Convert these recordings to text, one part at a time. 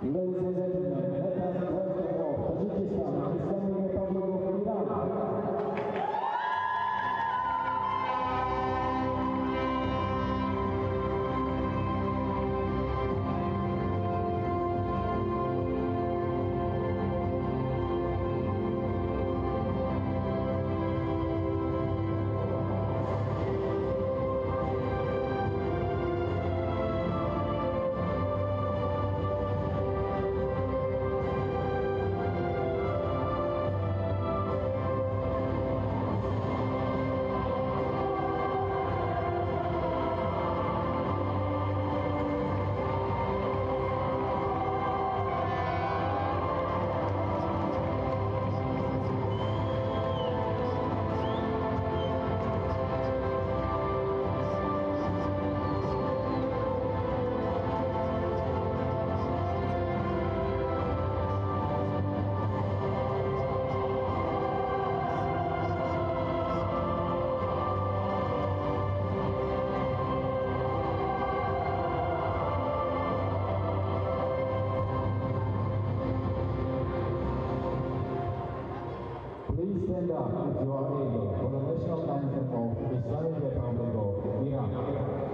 Ladies and gentlemen, let us welcome of Tajikistan, Islamic Republic of Iran. Please stand up if you are able for the national anthem of Islamic Republic of Iran.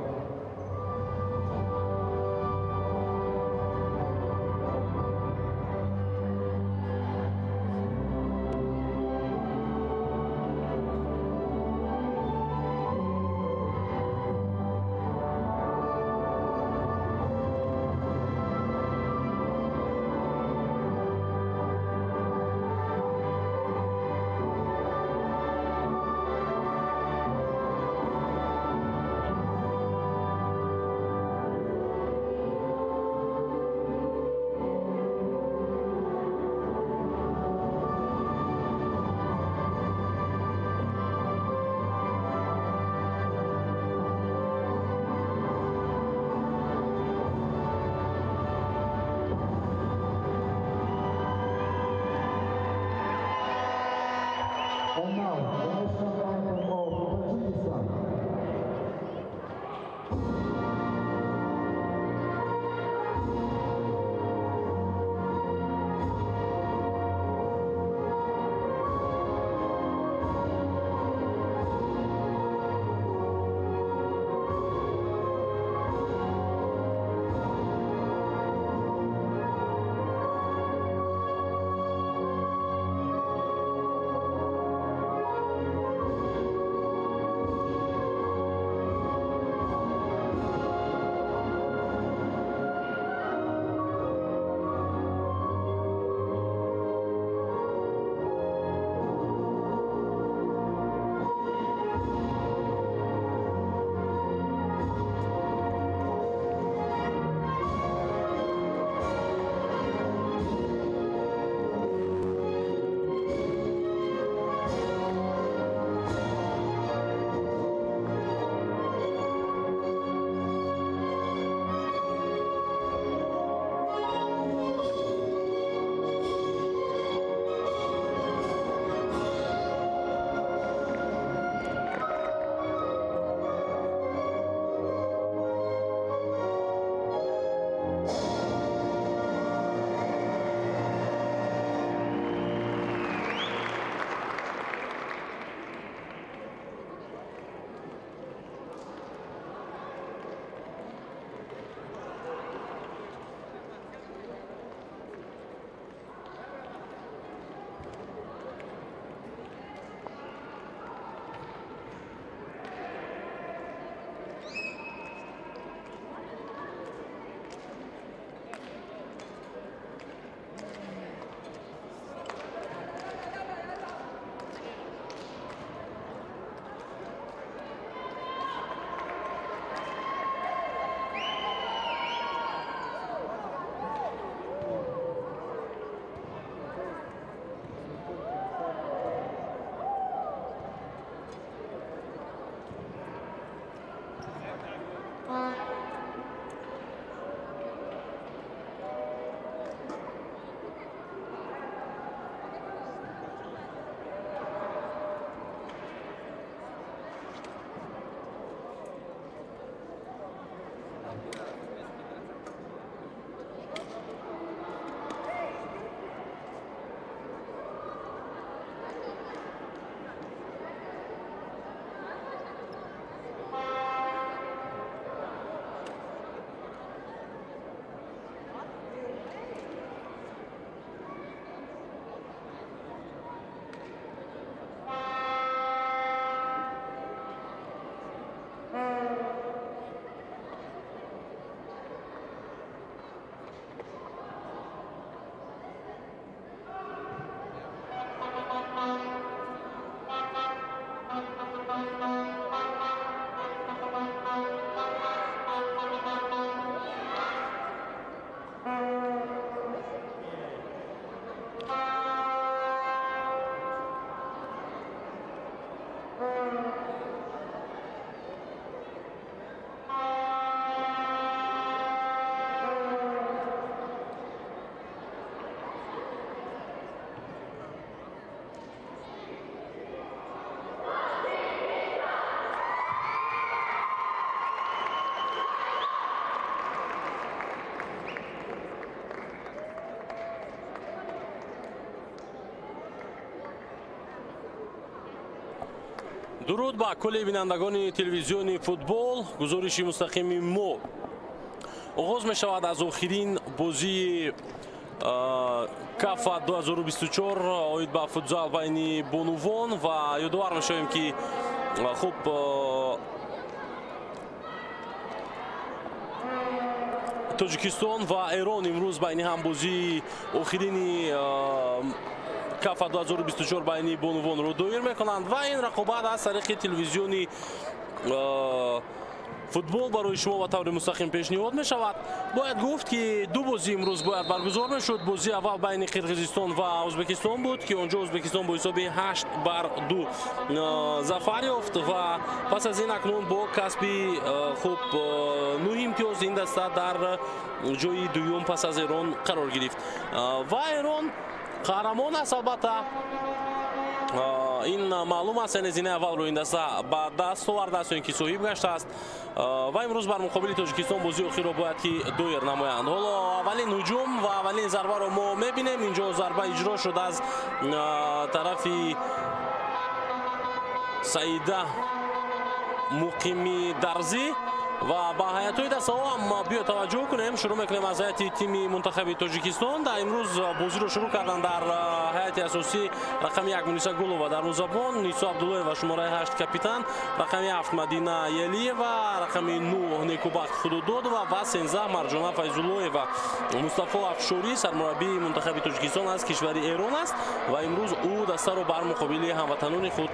Дуруд ба кулли бинандагони телевизиони футбол. Гузориши мустақими мо оғоз мешавад аз охирин бозии Кафа 2024 оид ба футзал байни бонувон ва ёдовар мешавем, ки хуб Тоҷикистон ва Эрон имрӯз байни ҳам бозии охирини Кафа 2024 байни бонувонро доир мекунанд ва ин рақобат аз тариқи телевизиони футбол барои шумо ба таври мустақим пешниҳод мешавад. Бояд гуфт, ки ду бозӣ имрӯз бояд баргузор мешуд. Бозии аввал байни Қирғизистон ва Ӯзбекистон буд, ки онҷо Ӯзбекистон бо ҳисоби 8-2 зафар ёфт ва пас аз ин акнун бо касби хуб 9 имтиёз ин даста дар ҷои дуюм пас аз Эрон қарор гирифт ва Эрон қаҳрамон аст. Албатта ин маълум аст, яъне зинаи аввалро ин даста ба даст овардааст ё ин ки соҳиб гаштааст ва имрӯз бар муқобили Тоҷикистон бозии охирро бояд ки доир намоянд. Ҳоло аввалин ҳуҷум ва аввалин зарбаро мо мебинем. Инҷо зарба иҷро шуд аз тарафи Саида Муқими Дарзӣ ва ба ҳайатҳои дастаҳо ҳам биё таваҷҷӯҳ кунем. Шурӯъ мекунем аз ҳайати тими мунтахаби Тоҷикистон. Дар имрӯз бозиро шурӯъ карданд дар ҳайати асосӣ рақами 1 Муниса Гулова дарвозабон, Нисо Абдуллоева шумораи 8 капитан, рақами 7 Мадина Елиева, рақами 9 Некубахт Худудодова ва 13 Марҷона Файзуллоева. Мустафо Афшорӣ сармураббии мунтахаби Тоҷикистон аз кишвари Эрон аст ва имрӯз ӯ дастаро бар муқобили ҳамватанони худ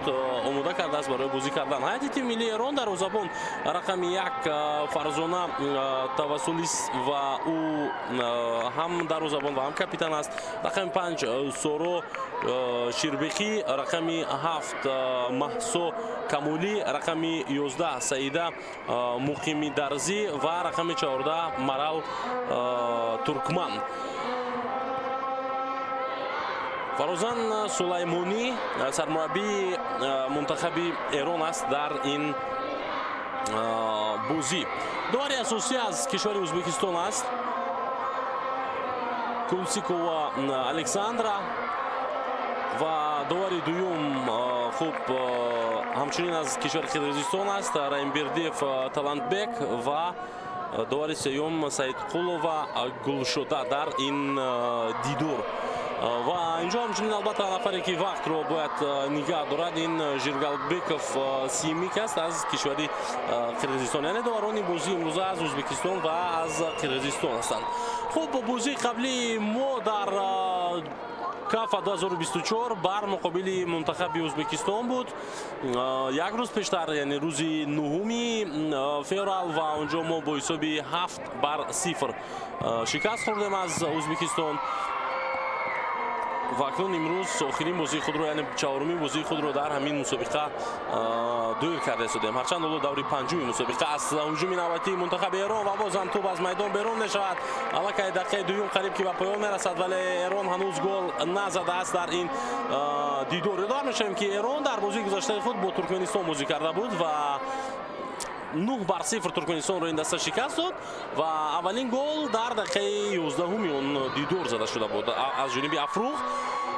омода кардааст барои бозӣ кардан. Ҳайати тими миллии Эрон дарвозабон рақами 1 Фарзона Тавассулис ва ӯ ҳам дарвозабон ва ҳам капитан аст. Рақами 5 Соро Ширбеқӣ, рақами 7 Маҳсо Камолӣ, рақами 11 Саида Муқими Дарзӣ ва рақами 14 Марал Туркман. Фарозан Сулаймонӣ сармураббии мунтахаби Эрон аст дар ин бозӣ. Довари асосӣ аз кишвари Ӯзбекистон аст Кунсикова Александра ва довари дуюм хуб ҳамчунин аз кишвари Қирғизистон аст Раимбердиев Талантбек ва довари сеюм Саидқулова Гулшода дар ин дидор. Ва инҷо ҳамчунин албатта нафаре ки вақтро бояд нигаҳ дорад ин Жиргалбеков Симик аст аз кишвари Қирғизистон. Яъне доварони бозии имрӯза аз Ӯзбекистон ва аз Қирғизистон ҳастанд. Хуб, бозии қаблии мо дар Кафа 2024 бар муқобили мунтахаби Ӯзбекистон буд. Як рӯз пештар, яъне рӯзи 9 феврал, ва онҷо мо бо ҳисоби 7-0 шикаст хӯрдем аз Ӯзбекистон. Ва акнун имрӯз охирин бозии худро, яъне чаҳорумин бозии худро дар ҳамин мусобиқа доир карда истодем. Ҳарчанд ҳоло даври панҷуми мусобиқа аст. Ҳуҷуми навбатии мунтахаби Эрон ва боз ҳам тӯб аз майдон берун мешавад. Аллакай дақиқаи дуюм қариб ки ба поён мерасад, вале Эрон ҳанӯз гол назадааст дар ин дидор. Ёдовар мешавем, ки Эрон дар бозии гузаштаи худ бо Туркменистон бозӣ карда буд ва 9-0 Туркменистонро ин даста шикаст дод ва аввалин гол дар дақиқаи 11-уми он дидор зада шуда буд аз ҷониби Афруғ.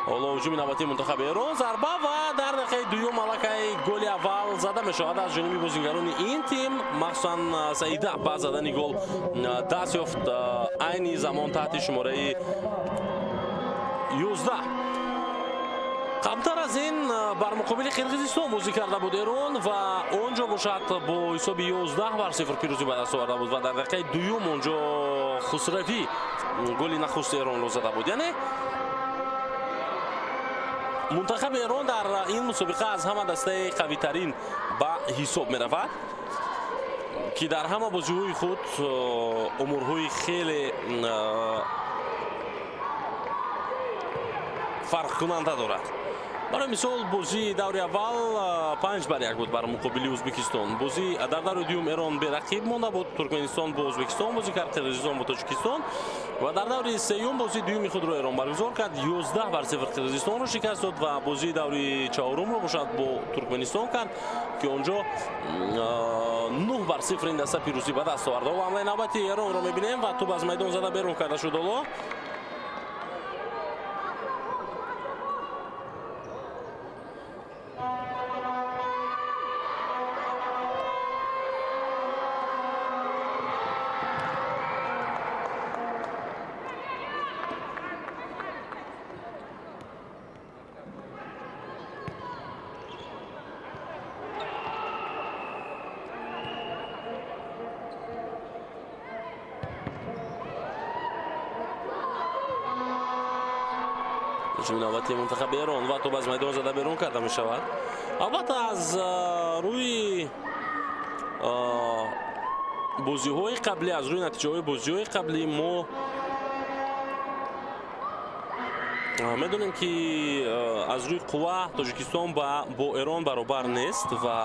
Ҳоло ҳуҷуми навбатии мунтахаби Эрон, зарба ва дар дақиқаи дуюм аллакай голи аввал зада мешавад аз ҷониби бозигарони ин тим, махсусан Саида ба задани гол даст ёфт айни замон таҳти шумораи 11. Қаблтар аз ин бар муқобили Қирғизистон бозӣ карда буд Эрон ва он ҷо бошад бо ҳисоби 11-0 пирӯзӣ ба даст оварда буд ва дар дақиқаи дуюм он ҷо Хусравӣ голи нахусти Эронро зада буд. Яъне мунтахаби Эрон дар ин мусобиқа аз ҳама дастаи қавитарин ба ҳисоб меравад, ки дар ҳама бозиҳои худ умурҳои хеле фарқкунанда дорад. Барои мисол бозии даври аввал 5-1 буд бар муқобили Ӯзбекистон. Бозӣ дар даври дуюм Эрон берақиб монда буд, Туркменистон бо Ӯзбекистон бозӣ кард, Қирғизистон бо Тоҷикистон ва дар даври сеюм бозии дуюми худро Эрон баргузор кард, 11-0 Қирғизистонро шикаст дод ва бозии даври чаҳорумро бошад бо Туркменистон кард, ки онҷо 9-0 ин даста пирӯзӣ ба даст овард. Ҳоло ҳамлаи навбати Эронро мебинем ва тӯб аз майдон зада берун карда шуд. Ҳоло Ҳуҷуми навбатии мунтахаби Эрон ва тӯб аз майдон зада берун карда мешавад. Албатта, аз рӯи бозиҳои қаблӣ, аз рӯи натиҷаҳои бозиҳои қаблӣ мо медонем, ки аз рӯи қувва Тоҷикистон бо Эрон баробар нест ва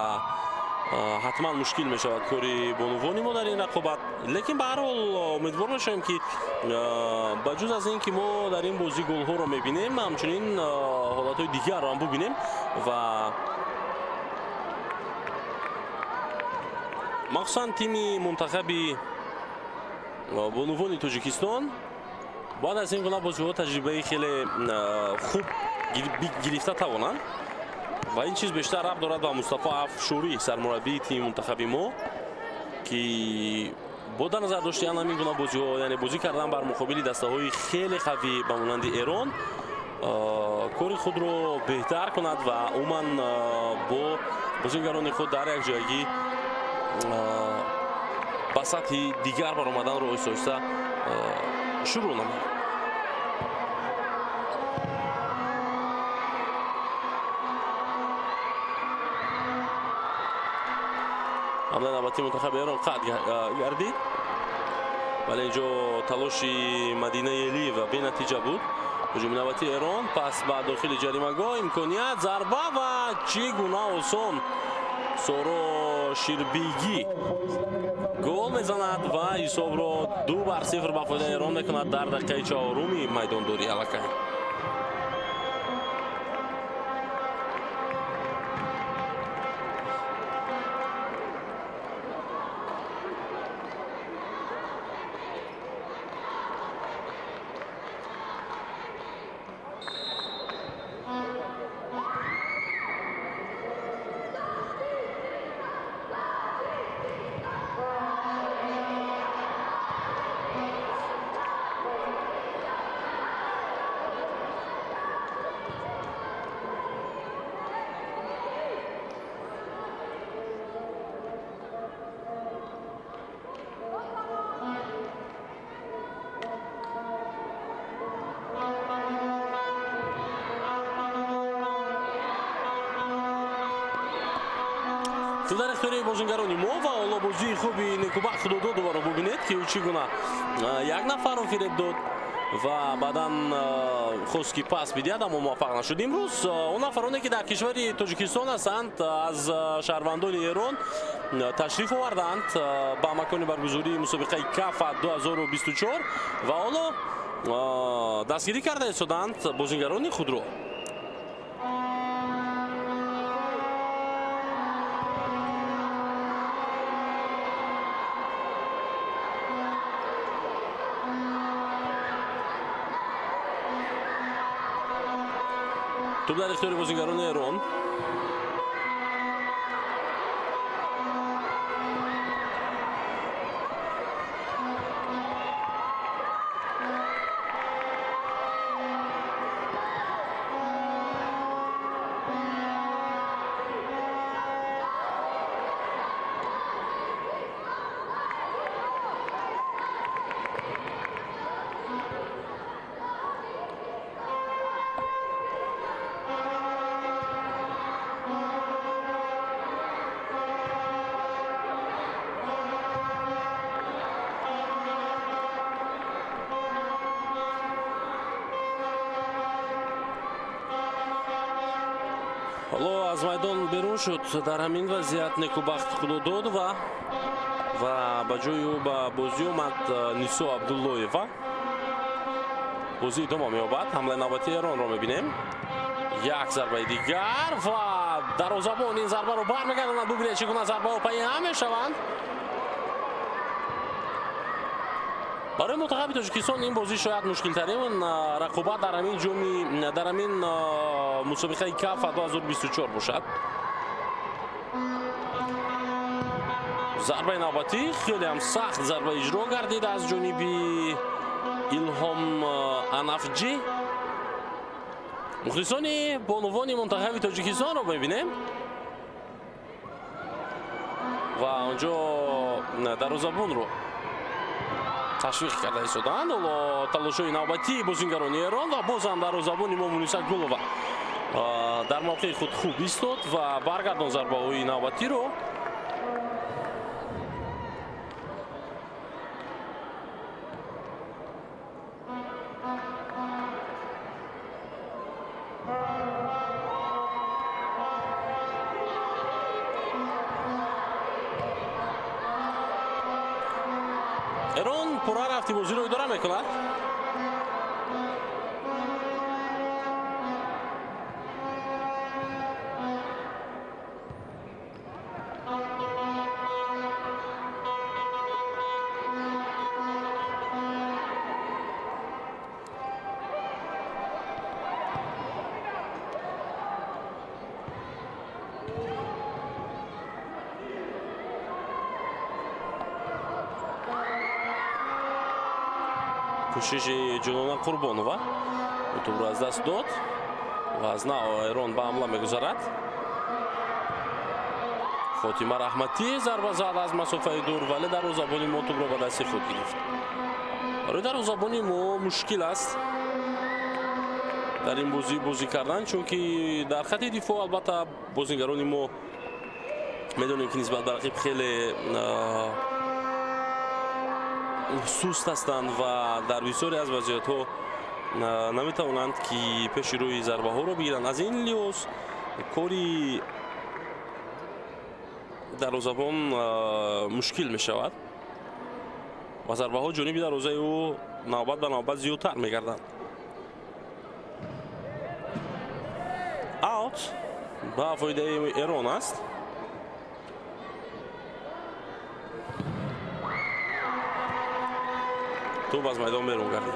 ҳатман мушкил мешавад кори бонувони мо дар ин рақобат. Лекин ба ҳар ҳол умедвор мешавем, ки ба ҷуз аз ин ки мо дар ин бозӣ голҳоро мебинем, ҳамчунин ҳолатҳои дигарро ҳам бубинем ва махсусан тими мунтахаби бонувони Тоҷикистон бояд аз ин гуна бозиҳо таҷрибаи хеле хуб гирифта тавонанд ва ин чиз бештар рабт дорад ба Мустафо Афшурӣ, сармураббии тими мунтахаби мо, ки бо дар назар дошти ҳамин гуна бозиҳо, яъне бозӣ кардан бар муқобили дастаҳои хеле қавӣ ба монанди Эрон, кори худро беҳтар кунад ва умуман бо бозигарони худ дар як ҷойгӣ ба сатҳи дигар баромаданро оҳиста оҳиста шурӯъ намояд. Ҳамлаи навбатии мунтахаби Эрон қатъ гардид, вале инҷо талоши Мадинаи Элиева бенатиҷа буд. Ҳуҷуми навбатии Эрон, пас ба дохили ҷаримагоҳ, имконият, зарба ва чӣ гуна осон Соро Ширбигӣ гол мезанад ва ҳисобро 2-0 ба фоидаи Эрон мекунад дар дақиқаи чаҳоруми майдондорӣ аллакай. Дар ихтиёри бозингарони мо ва ҳоло бозии хуби Некубахт Худододоваро бубинед, ки ӯ чӣ гуна як нафарро фиреб дод ва баъдан хост, ки пас бидиҳад, аммо муваффақ нашуд. Имрӯз он нафароне, ки дар кишвари Тоҷикистон ҳастанд, аз шаҳрвандони Эрон ташриф оварданд ба макони баргузории мусобиқаи Кафа 2024 ва ҳоло дастгирӣ карда истоданд бозингарони худро. Тӯб дар ихтиёри бозингарони Эрон. Ҳоло аз майдон берун шуд дар ҳамин вазъият Некубахт Худододова ва ба ҷои ӯ ба бозӣ омад Нисо Абдуллоева. Бозӣ идома меёбад. Ҳамлаи навбатии Эронро мебинем. Як зарбаи дигар ва дарвозабон ин зарбаро бармегардонад. Бубинед, чӣ гуна зарбаҳо пайи ҳам мешаванд. Барои мунтахаби Тоҷикистон ин бозӣ шояд мушкилтарин рақобат дар ҳамин ҷоми, дар ҳамин мусобиқаи Кафа 2024 бошад. Зарбаи навбатӣ хеле ҳам сахт зарба иҷро гардид аз ҷониби Илҳом Анафҷӣ. Мухлисони бонувони мунтахаби Тоҷикистонро мебинем ва онҷо дарвозабонро. Ташвиқ карда истоданд. Ҳоло талошҳои навбатии бозингарони Эрон ва боз ҳам дарвозабони мо Муниса Гулова дар мавқеи худ хуб истод ва баргардон зарбаҳои навбатиро. Эрон пурра рафти бозиро идора мекунад. Кӯшиши Ҷунона Қурбонова тӯбро аз даст дод ва аз нав Эрон ба ҳамла мегузарад. Фотима Раҳматӣ зарба зад аз масофаи дур, вале дарвозабони мо тӯбро ба дасти худ гирифт. Барои дарвозабони мо мушкил аст дар ин бозӣ бозӣ кардан, чунки дар хати дифоъ албатта бозингарони мо медонем, ки нисбат ба рақиб хеле суст ҳастанд ва дар бисёре аз вазъиятҳо наметавонанд, ки пеши рӯи зарбаҳоро бигиранд. Аз ин лиҳоз кори дарвозабон мушкил мешавад ва зарбаҳо ҷониби дарвозаи ӯ навбат ба навбат зиёдтар мегарданд. Аут ба фоидаи Эрон аст. Тӯб аз майдон берун гардид.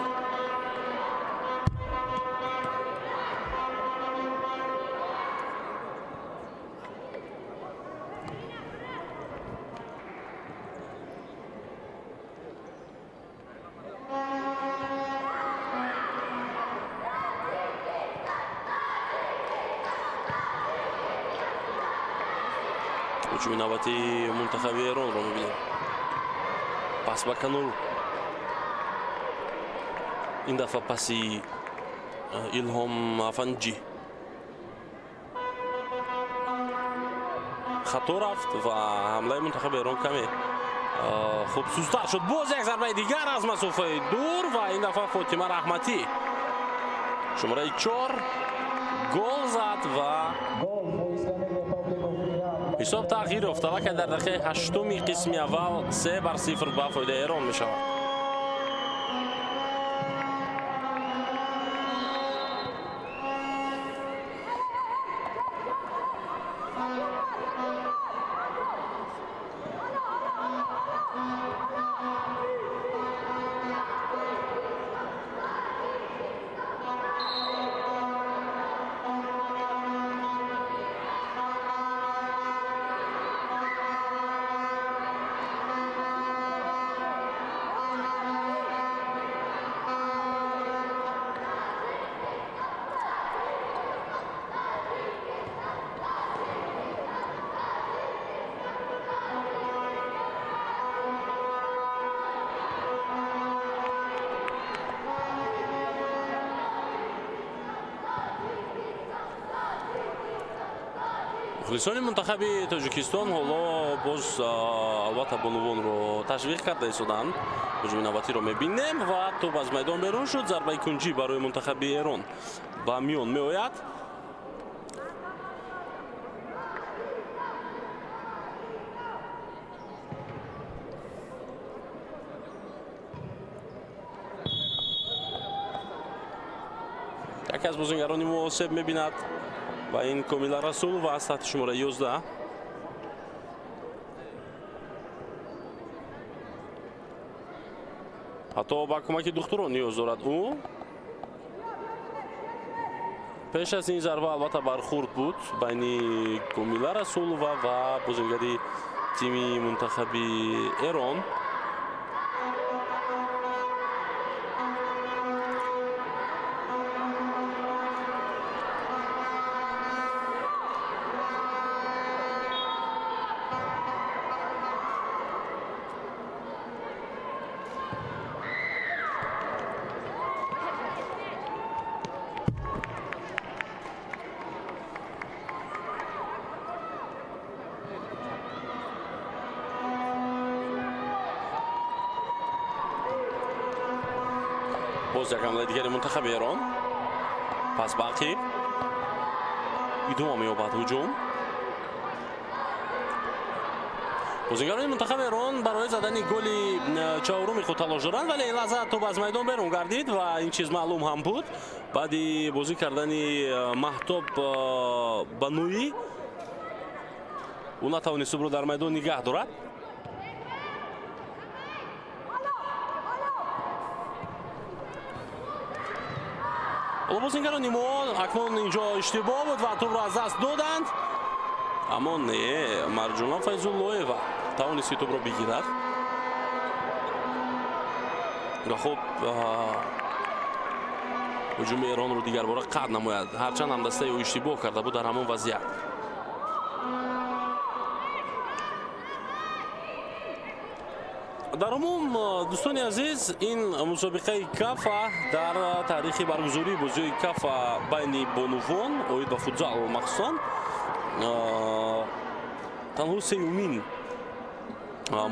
Ҳуҷуми навбатии мунтахаби Эронро мебинем. Пас ба канор. Ин дафъа паси Илҳом Афанҷӣ хато рафт ва ҳамлаи мунтахаби Эрон каме хуб сустар шуд. Боз як зарбаи дигар аз масофаи дур ва ин дафъа Фотима Раҳматӣ шумораи 4 гол зад ва ҳисоб тағйир ёфт. Аллакай дар дақиқаи ҳаштуми қисми аввал 3-0 ба фоидаи Эрон мешавад. Мухлисони мунтахаби Тоҷикистон ҳоло боз албатта бонувонро ташвиқ карда истоданд. Ҳуҷуми навбатиро мебинем ва тӯб аз майдон берун шуд. Зарбаи кунҷӣ барои мунтахаби Эрон ба миён меояд. Яке аз бозингарони мо осеб мебинад ва ин Комила Расулова аз таҳти шумораи 11. Ҳатто ба кӯмаки духтурон ниёз дорад ӯ. Пеш аз ин зарба албатта бархӯрд буд байни Комила Расулова ва бозингари тими мунтахаби Эрон. Боз як ҳамлаи дигари мунтахаби Эрон. Пас ба ақиб идома меёбад ҳуҷум. Бозигарони мунтахаби Эрон барои задани голи чаҳоруми худ талош доранд, вале ин лаҳза тӯб аз майдон берун гардид ва ин чиз маълум ҳам буд. Баъди бозӣ кардани Маҳтоб Банӯӣ ӯ натавонист тӯбро дар майдон нигаҳ дорад. Ҳоло бозигарони мо акнун инҷо иштибоҳ буд ва тӯбро аз даст доданд. Аммо не, Марҷуна Файзуллоева тавонист ки тӯбро бигирад. Ва хуб ҳуҷуми Эронро дигарбора қатъ намояд. Ҳарчанд ҳамдастаи ӯ иштибоҳ карда буд дар ҳамон вазъият. Дар умум, дӯстони азиз, ин мусобиқаи Кафа дар таърихи баргузории бозиҳои Кафа байни бонувон оид ба футзал махсусан танҳо сеюмин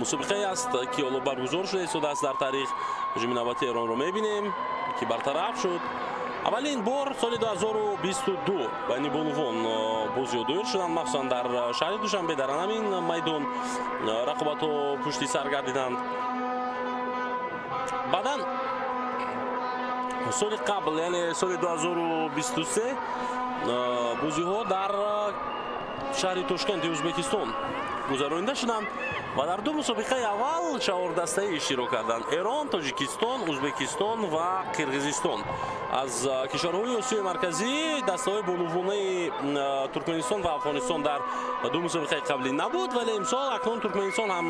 мусобиқае аст, ки ҳоло баргузор шуда истодааст дар таърих. Ҳуҷуми навбати Эронро мебинем, ки бартараф шуд. Аввалин бор соли 2022 байни бонувон бозиҳо доир шуданд, махсусан дар шаҳри Душанбе, дар ҳамин майдон рақобатҳо пушти сар гардиданд. Баъдан соли қабл, яъне соли 2023, бозиҳо дар шаҳри Тошкенти Ӯзбекистон гузаронида шуданд ва дар ду мусобиқаи аввал чаҳордастаӣ иштирок карданд: Эрон, Тоҷикистон, Ӯзбекистон ва Қирғизистон. Аз кишварҳои Осиёи Марказӣ дастаҳои бонувонаи Туркманистон ва Афғонистон дар ду мусобиқаи қаблӣ набуд, вале имсол акнун Туркманистон ҳам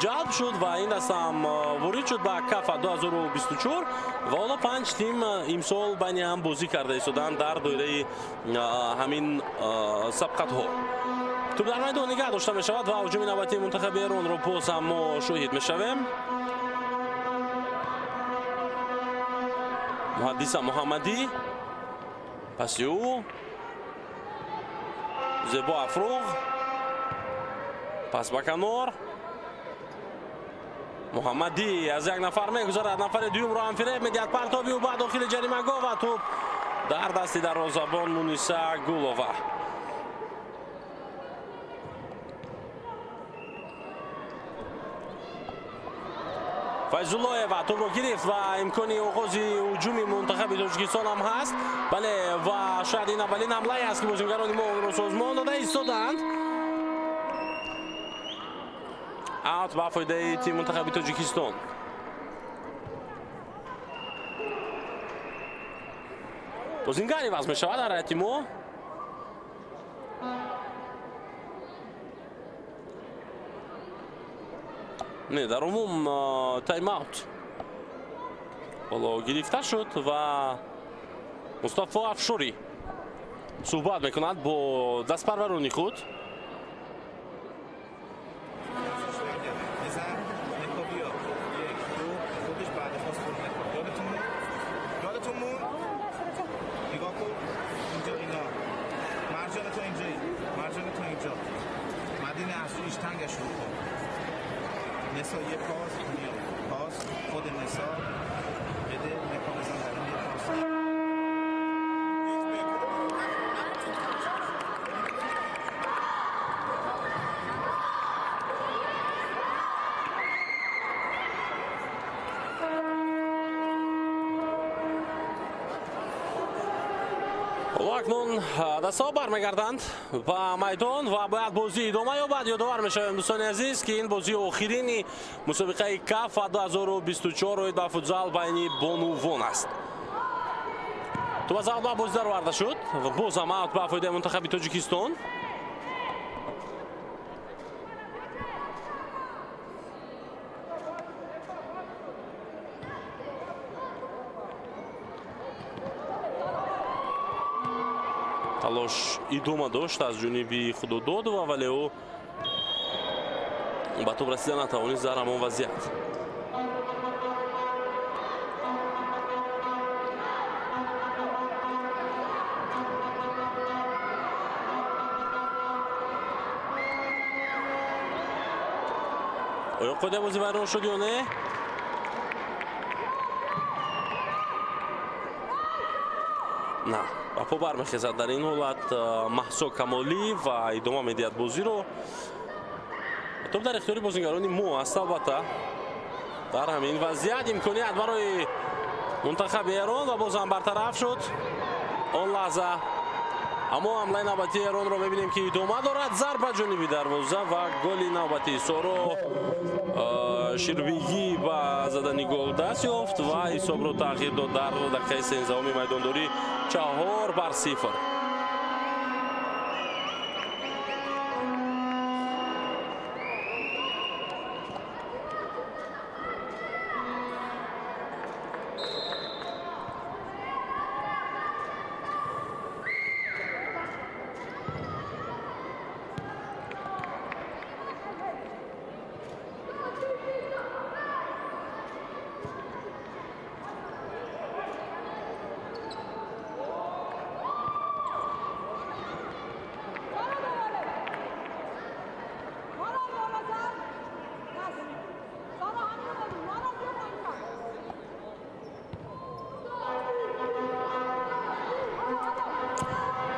ҷалб шуд ва ин даста ҳам ворид шуд ба Кафа 2024 ва ҳоло панҷ тим имсол байни ҳам бозӣ карда истоданд дар доираи ҳамин сабқатҳо. Тӯб дар майдон нигаҳ дошта мешавад ва ҳуҷуми навбатии мунтахаби Эронро боз ҳам мо шоҳид мешавем. Муҳаддиса Муҳаммадӣ, паси ӯ Зебо Афруғ, пас ба канор. Муҳаммадӣ аз як нафар мегузарад, нафари дуюмро ҳам фиреб медиҳад. Партоби ӯ ба дохили ҷаримагоҳ ва тӯб дар дасти дарвозабон Муниса Гулова. Файзуллоева тӯбро гирифт ва имкони оғози ҳуҷуми мунтахаби Тоҷикистон ҳам ҳаст. Бале, ва шояд ин аввалин ҳамлае аст, ки бозигарони мо онро созмон дода истодаанд. Аут ба фоидаи тими мунтахаби Тоҷикистон. Бозингар иваз мешавад дар ҳайати мо. Не, дар умум тайм-аут ҳоло гирифта шуд ва Мустафо Афшорӣ суҳбат мекунад бо дастпарварони худ. نسا یه پاس میاد، پاس خود نسا بده، نکا بزن در یه پاس. Акнун дастаҳо бармегарданд ба майдон ва бояд бозӣ идома ёбад. Ёдовар мешавем, дӯстони азиз, ки ин бозии охирини мусобиқаи Кафа 2024 оид ба футзал байни бонувон аст. Тӯб аз аввал ба бозӣ дароварда шуд ва боз ҳам аут ба фоидаи мунтахаби Тоҷикистон. Талош идома дошт аз ҷониби Худододова, вале ӯ ба тӯб расида натавонист дар ҳамон вазъият. Оё қоидаи бозӣ вайрон шуд ё не? На, ба по бармехезад дар ин ҳолат Маҳсо Камолӣ ва идома медиҳад бозиро. Топ дар ихтиёри бозингарони мо аст. Албатта, дар ҳамин вазъият имконият барои мунтахаби Эрон ва боз ҳам бартараф шуд он лаҳза. Аммо ҳамлаи навбатии Эронро мебинем, ки идома дорад. Зарба ҷониби дарвоза ва голи навбатии Соро Ширбигӣ ба задани гол даст ёфт ва ҳисобро тағйир дод дар дақиқаи 13-уми майдондорӣ 4-0.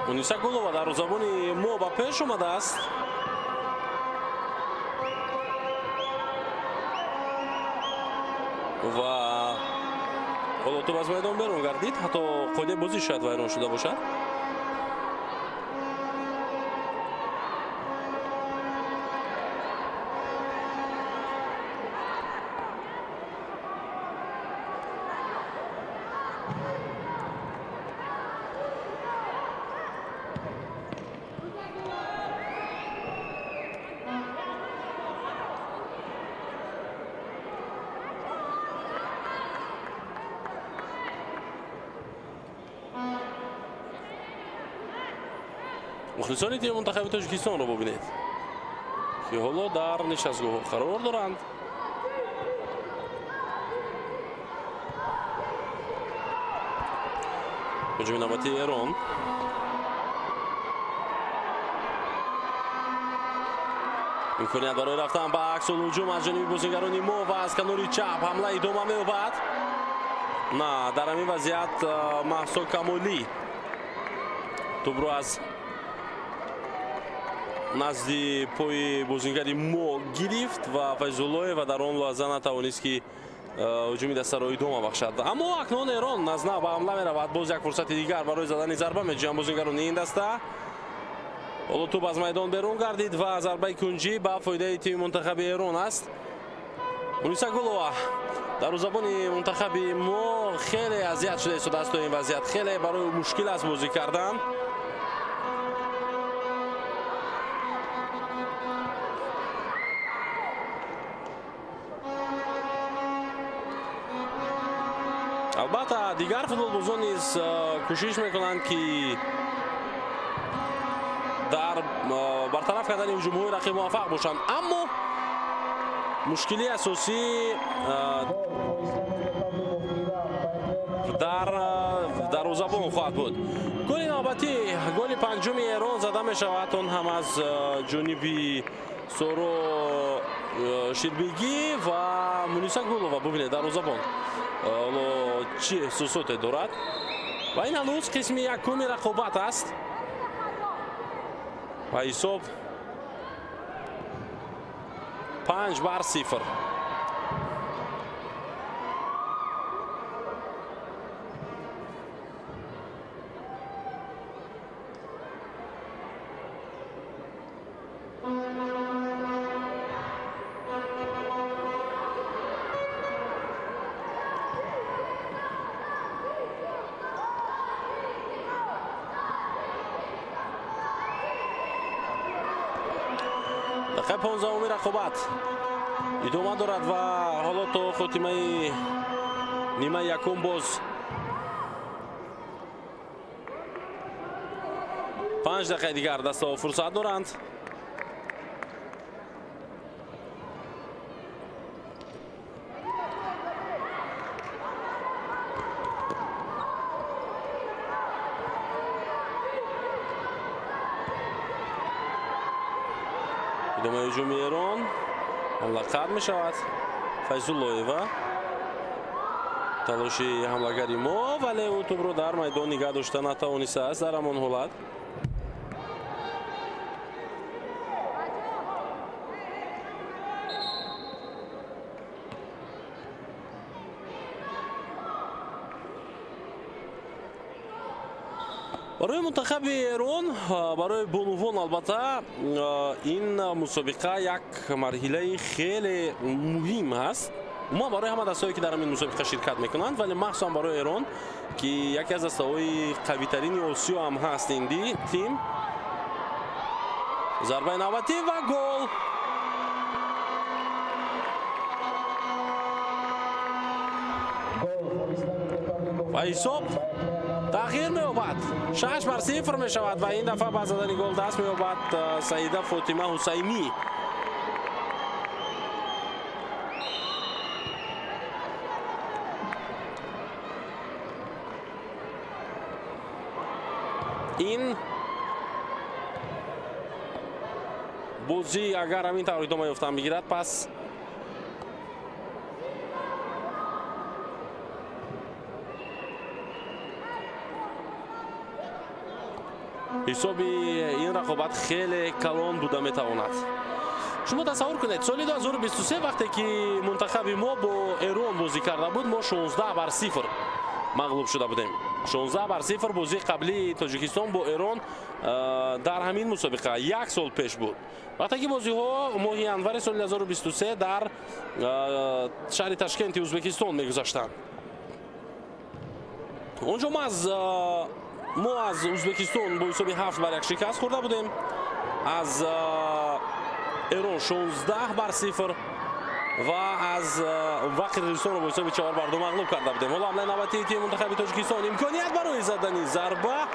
Муниса Гулова дарвозабони мо ба пеш омадааст. Ва ҳоло тӯб аз майдон берун гардид, ҳатто қоидаи бозӣ шояд вайрон шуда бошад. Мухлисони тими мунтахаби Тоҷикистонро бубинед, ки ҳоло дар нишастгоҳҳо қарор доранд. Ҳуҷуми навбатии Эрон. Имконият барои рафтан ба аксулҳуҷум аз ҷониби бозингарони мо ва аз канори чап ҳамла идома меёбад. На, дар ҳамин вазъият Маҳсо Камолӣ тӯбро аз назди пои бозингари мо гирифт ва Файзуллоева дар он лаҳза натавонист, ки ҳуҷуми дастаро идома бахшад. Аммо акнун Эрон аз нав ба ҳамла меравад. Боз як фурсати дигар барои задани зарба меҷӯянд бозингарони ин даста. Ҳоло тӯб аз майдон берун гардид ва зарбаи кунҷӣ ба фоидаи тими мунтахаби Эрон аст. Муниса Гулова дарвозабони мунтахаби мо хеле азият шуда истодааст то ин вазъият. Хеле барои мушкил аст бозӣ кардан. Албатта, дигар футболбозон низ кӯшиш мекунанд, ки дар бартараф кардани ҳуҷумҳои рақиб муваффақ бошанд, аммо мушкилии асосӣ дар дарвозабон хоҳад буд. Голи навбатӣ, голи панҷуми Эрон зада мешавад, он ҳам аз ҷониби Соро Ширбигӣ ва Муниса Гулова. Бубинед, дарвозабон ҳоло чӣ эҳсосоте дорад. Ва ин ҳанӯз қисми якуми рақобат аст ва ҳисоб 5-0. Дақиқаи 15-уми рақобат идома дорад ва ҳоло то хотимаи нимаи якум боз 5 дақиқаи дигар дастаҳо фурсат доранд. Идомаи ҳуҷуми Эрон ҳамла қатъ мешавад. Файзуллоева Талоши ҳамлагари мо, вале ӯ тӯбро дар майдон нигаҳ дошта натавонистааст дар ҳамон ҳолат. Барои мунтахаби Эрон, барои бонувон албатта ин мусобиқа як марҳилаи хеле муҳим ҳаст. Умуман барои ҳама дастаҳое ки дар ҳамин мусобиқа ширкат мекунанд, вале махсусан барои Эрон ки яке аз дастаҳои қавитарини Осиё ҳам ҳаст ин тим. Зарбаи навбатӣ ва гол. Ва ҳисоб тағйир меёбад. 6-0 мешавад ва ин дафъа ба задани гол даст меёбад Саида Фотима Ҳусайнӣ. Ин бозӣ агар ҳамин тавр идома ёфтан бигирад, пас ҳисоби ин рақобат хеле калон буда метавонад. Шумо тасаввур кунед, соли 2023 вақте ки мунтахаби мо бо Эрон бозӣ карда буд, мо 16-0 мағлуб шуда будем. 16-0 бозии қаблии Тоҷикистон бо Эрон дар ҳамин мусобиқа як сол пеш буд. Вақте ки бозиҳо моҳи январи соли 2023 дар шаҳри Ташкенти Ӯзбекистон мегузаштанд. Онҷо мо аз Ӯзбекистон бо ҳисоби 7-1 шикаст хӯрда будем. Аз Эрон 16-0 ва аз Қирғизистонро бо ҳисоби 4-2 мағлуб карда будем. Ҳоло ҳамлаи навбатии тими мунтахаби Тоҷикистон. Имконият барои задани зарба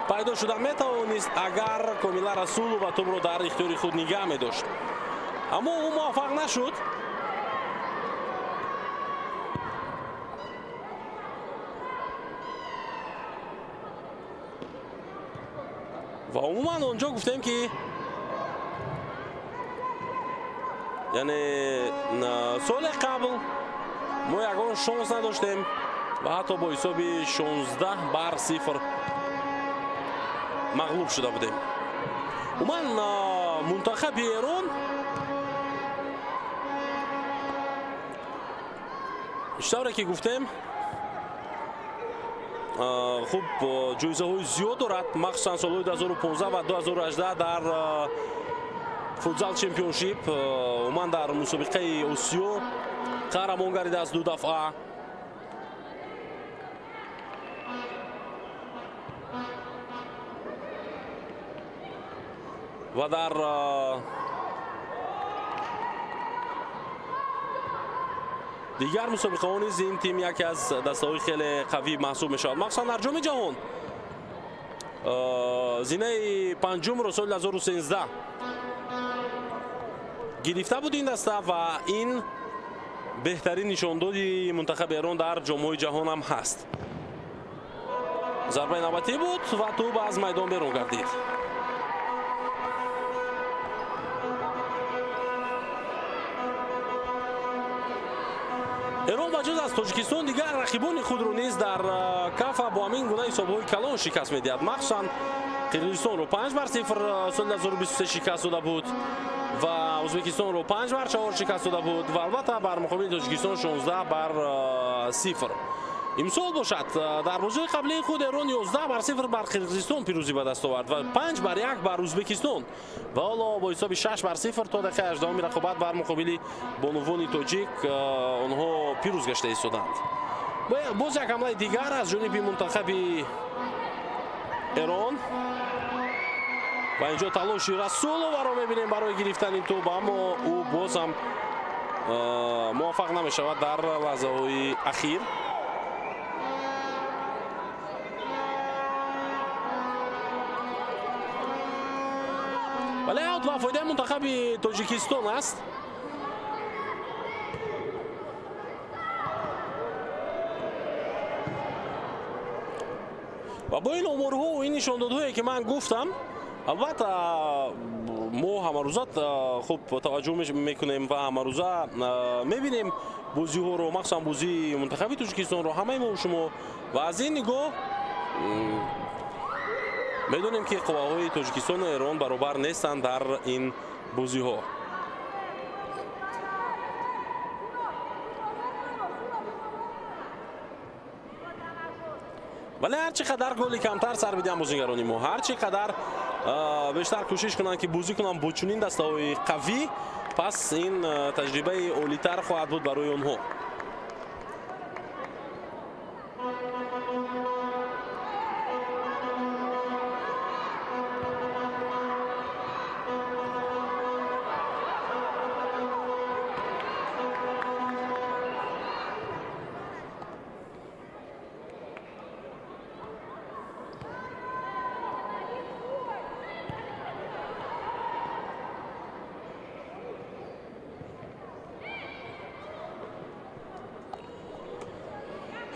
пайдо шуда метавонист, агар Комила Расулова тӯбро дар ихтиёри худ нигаҳ медошт. Аммо ӯ муваффақ нашуд. Ва умуман онҷо гуфтем ки яъне соли қабл мо ягон шонс надоштем ва ҳатто бо ҳисоби 16-0 мағлуб шуда будем. Умуман мунтахаби Эрон чӣ тавре ки гуфтем, хуб ҷоизаҳои зиёд дорад, махсусан солҳои 2015 ва 2018 дар футзал чемпионшип, умуман дар мусобиқаи Осиё қаҳрамон гардидааст ду дафъа. Ва дар дигар мусобиқаҳо низ ин тим яке аз дастаҳои хеле қавӣ маҳсуб мешавад, махсусан дар ҷоми ҷаҳон зинаи панҷумро соли 2013 гирифта буд ин даста ва ин беҳтарин нишондоди мунтахаби Эрон дар ҷомҳои ҷаҳон ҳам ҳаст. Зарбаи навбатӣ буд ва тӯб аз майдон берун гардид. Эрон ба ҷуз аз Тоҷикистон дигар рақибони худро низ дар кафа бо ҳамин гуна ҳисобҳои калон шикаст медиҳад. Махсусан Қирғизистонро 5-0 соли 2023 шикаст дода буд ва Ӯзбекистонро 5-4 шикаст дода буд ва албатта бар муқобили Тоҷикистон 16-0. Имсол бошад дар бозии қаблии худ Эрон 11-0 бар Қирғизистон пирӯзӣ ба даст овард ва 5-1 бар Ӯзбекистон ва ҳоло бо ҳисоби 6-0 то дақиқаи 18 рақобат бар муқобили бонувони тоҷик онҳо пирӯз гашта истоданд. Боз як ҳамлаи дигар аз ҷониби мунтахаби Эрон ва инҷо талоши Расуловаро мебинем барои гирифтани тӯб, аммо ӯ боз ҳам муваффақ намешавад дар лаҳзаҳои ахир. Вале аут ба фоидаи мунтахаби Тоҷикистон аст. Ва бо ин оморҳо ва ин нишондодҳое ки ман гуфтам, албатта мо ҳамарӯза хуб таваҷҷӯҳ мекунем ва ҳамарӯза мебинем Бозиҳоро, махсусан бозии мунтахаби Тоҷикистонро ҳамаи мо шумо, ва аз ин нигоҳ медонем, ки қувваҳои Тоҷикистону Эрон баробар нестанд дар ин бозиҳо. Вале ҳар чӣ қадар голи камтар сар бидиҳанд бозигарони мо, ҳар чӣ қадар бештар кӯшиш кунанд, ки бозӣ кунанд бо чунин дастаҳои қавӣ, пас ин таҷрибаи олитар хоҳад буд барои онҳо.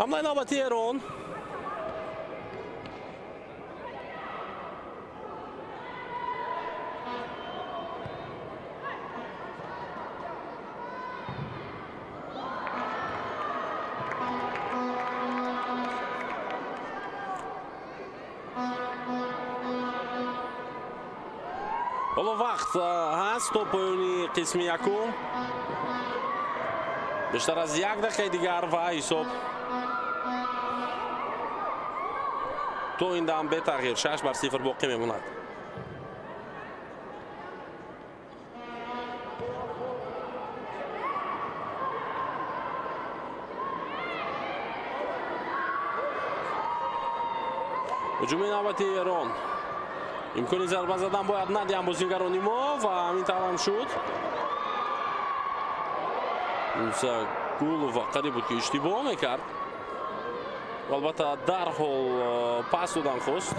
Ҳамлаи навбатии Эрон. Ҳоло вақт ҳаст то поёни қисми якум. Бештар аз як дақиқаи дигар ва ҳисоб то ин дам бетағйир 6-0 боқӣ мемонад. Ҳуҷуми навбатии Эрон. Имкони зарба задан бояд надиҳанд бозигарони мо ва ҳамин таврам шуд. Муса Гулова қариб буд, ки иштибоҳ мекард. Албатта дарҳол пас додан хост,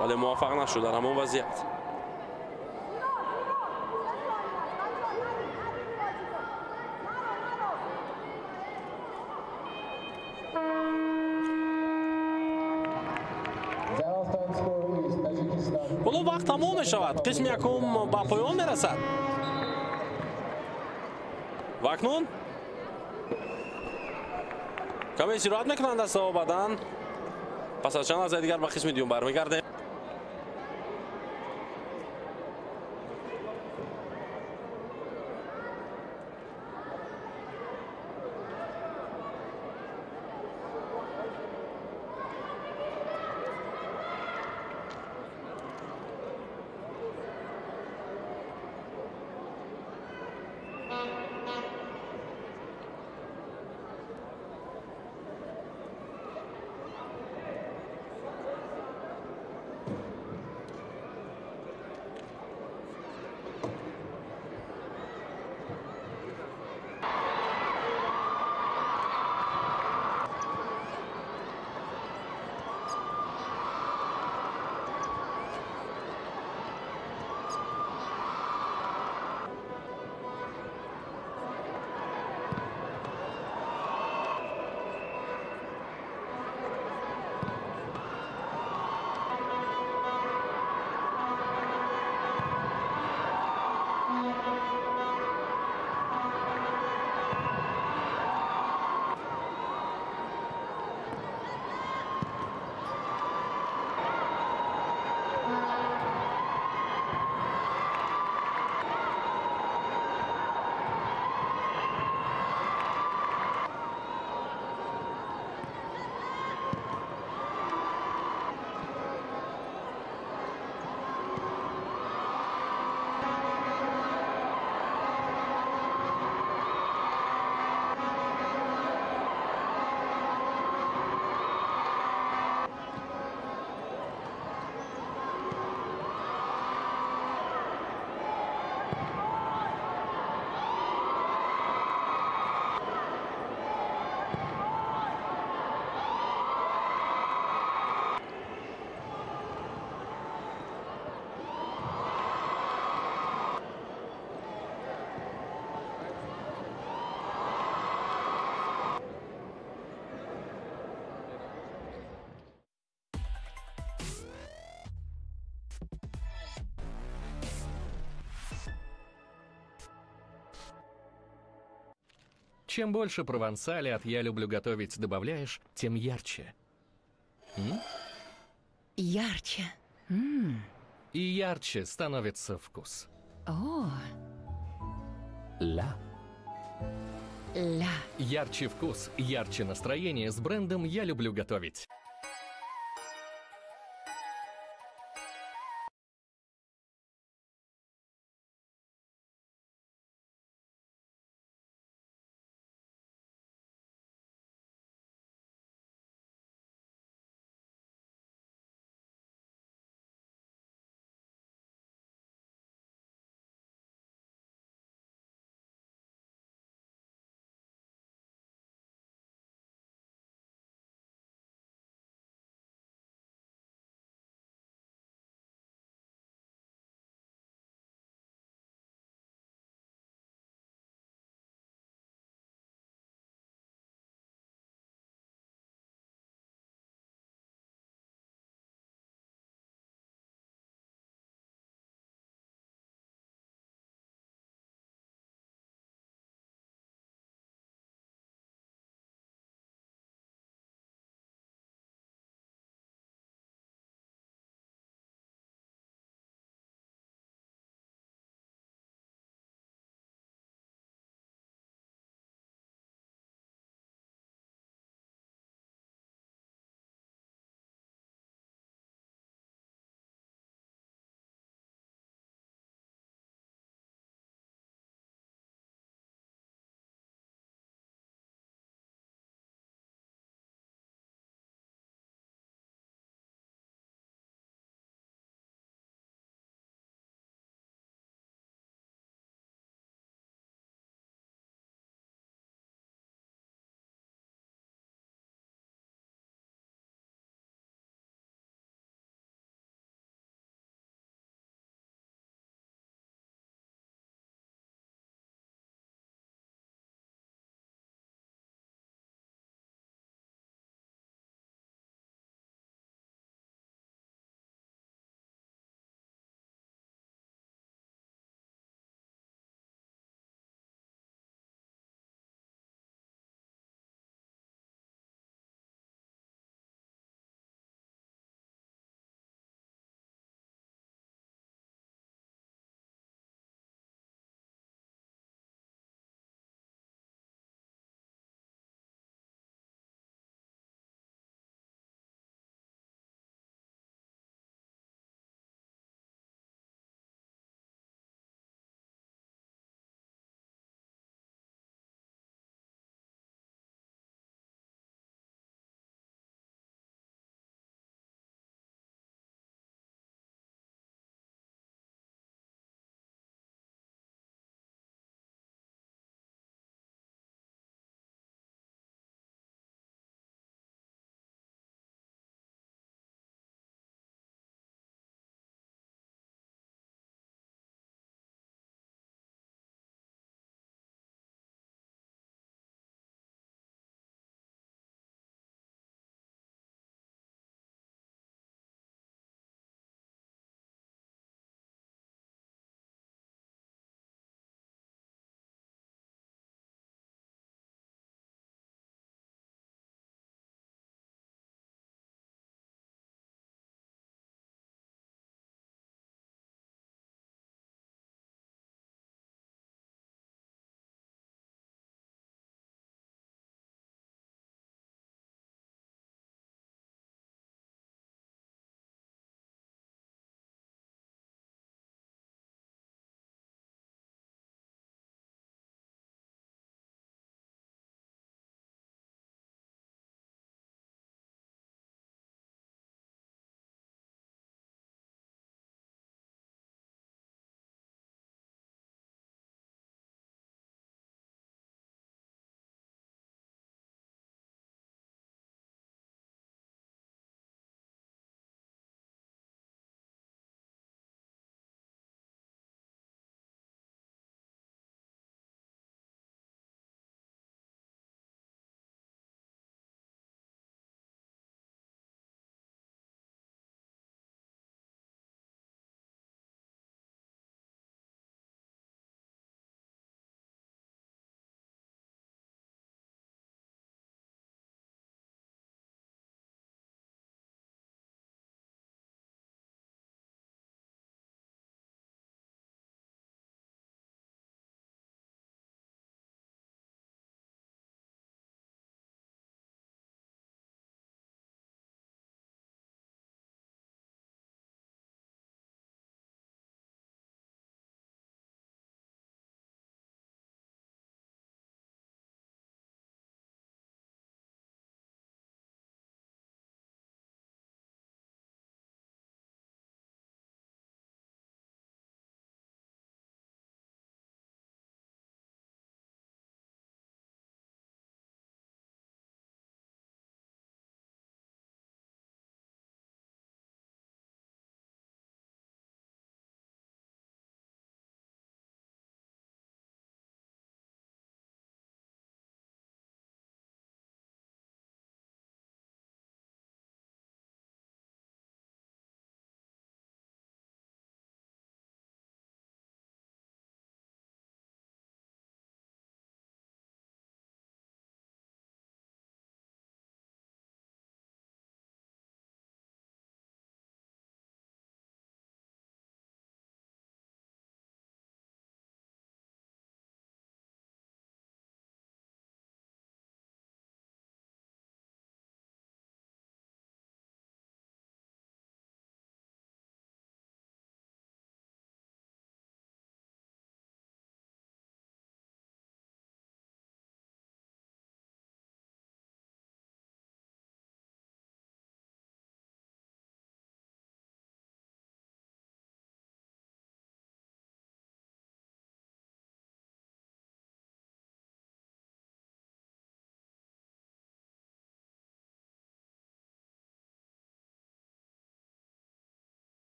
вале муваффақ нашуд дар ҳамон вазъият. Ҳоло вақт тамом мешавад. Қисми якум ба поён мерасад. Ва акнун каме истироҳат мекунанд дастаҳо, баъдан пас аз чанд лаҳзаи дигар ба қисми дуюм бармегардем. Чем больше провансали от «Я люблю готовить» добавляешь, тем ярче. М? Ярче. И ярче становится вкус. О, Ля. ля. Ярче вкус, ярче настроение с брендом «Я люблю готовить».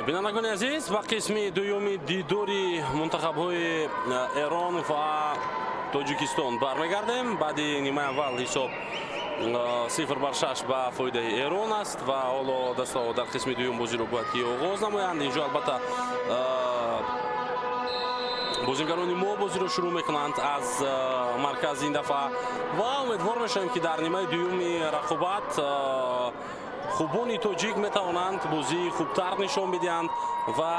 Бинандагони азиз, ба қисми дуюми дидори мунтахабҳои Эрон ва Тоҷикистон бармегардем. Баъди нимаи аввал ҳисоб 0-6 ба фоидаи Эрон аст ва ҳоло дастаҳо дар қисми дуюм бозиро бояд ки оғоз намоянд. Инҷо албатта бозингарони мо бозиро шурӯъ мекунанд аз маркази ин дафъа ва умедвор мешавем, ки дар нимаи дуюми рақобат хубони тоҷик метавонанд бозии хубтар нишон бидиҳанд ва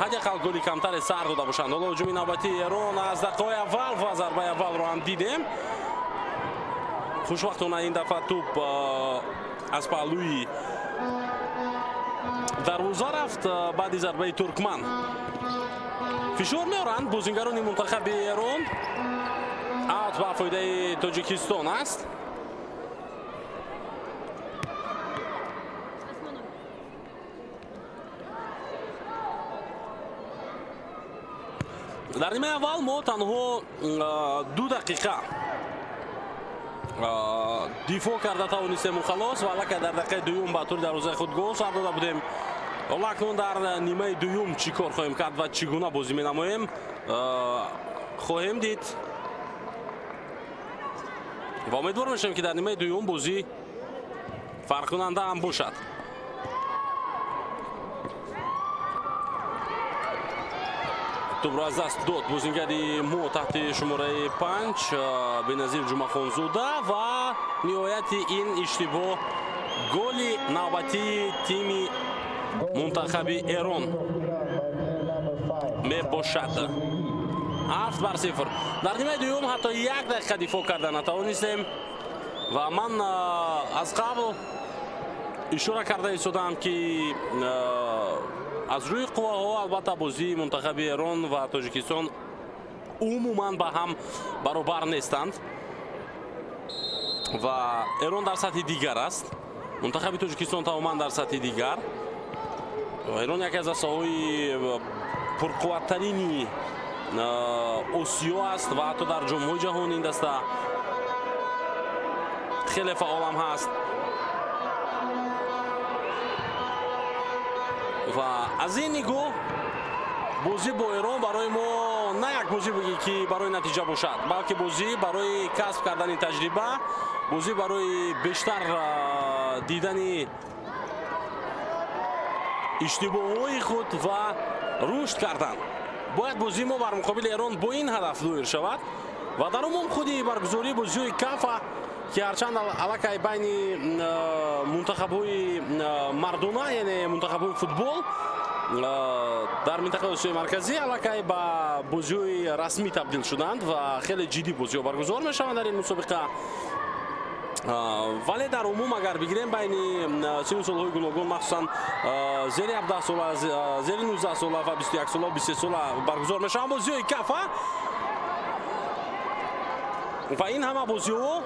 ҳадди ақал голи камтаре сар дода бошанд. Ҳоло ҳуҷуми навбатии Эрон аз дақиқаҳои аввал ва зарбаи аввалро ҳам дидем. Хушбахтона ин дафъа тӯп аз паҳлӯи дарвоза рафт баъди зарбаи Туркман. Фишор меоранд бозингарони мунтахаби Эрон. Аут ба фоидаи Тоҷикистон аст. Дар нимаи аввал мо танҳо 2 дақиқа дифоъ карда тавонистему халос ва аллакай дар дақиқаи дуюм ба тури дарвозаи худ гол сар дода будем. Ҳоло акнун дар нимаи дуюм чӣ кор хоҳем кард ва чӣ гуна бозӣ менамоем хоҳем дид ва умедвор мешавем, ки дар нимаи дуюм бозӣ фарқкунанда ҳам бошад. Тӯбро аз даст дод бозингари мо таҳти шумораи 5 Беназир Ҷумъахонзода ва ниҳояти ин иштибоҳ голи навбатии тими мунтахаби Эрон мебошад. 7-0. Дар нимаи дуюм ҳатто 1 дақиқа дифоъ карда натавонистем ва ман аз қабл ишора карда истодам, ки аз рӯи қувваҳо албатта бозии мунтахаби Эрон ва Тоҷикистон умуман ба ҳам баробар нестанд ва Эрон дар сатҳи дигар аст, мунтахаби Тоҷикистон тамоман дар сатҳи дигар. Эрон яке аз дастаҳои пурқувваттарини Осиё аст ва ҳатто дар ҷомҳои ҷаҳон ин даста хеле фаъолам ҳаст ва аз ин нигоҳ бозӣ бо Эрон барои мо на як бозӣ буги, ки барои натиҷа бошад, балки бозӣ барои касб кардани таҷриба, бозӣ барои бештар дидани иштибоҳҳои худ ва рушд кардан. Бояд бозии мо бар муқобили Эрон бо ин ҳадаф доир шавад ва дар умум худи баргузории бозиҳои Кафа, ки ҳарчанд аллакай байни мунтахабҳои мардона, яъне мунтахабҳои футбол дар минтақаи Осиёи Марказӣ аллакай ба бозиҳои расмӣ табдил шуданд ва хеле ҷиддӣ бозиҳо баргузор мешаванд дар ин мусобиқа. Вале дар умум агар бигирем байни сину солҳои гуногун, махсусан зери 17 сола, зери 19 сола ва 21 сола, 23 сола баргузор мешаванд бозиҳои Кафа ва ин ҳама бозиҳо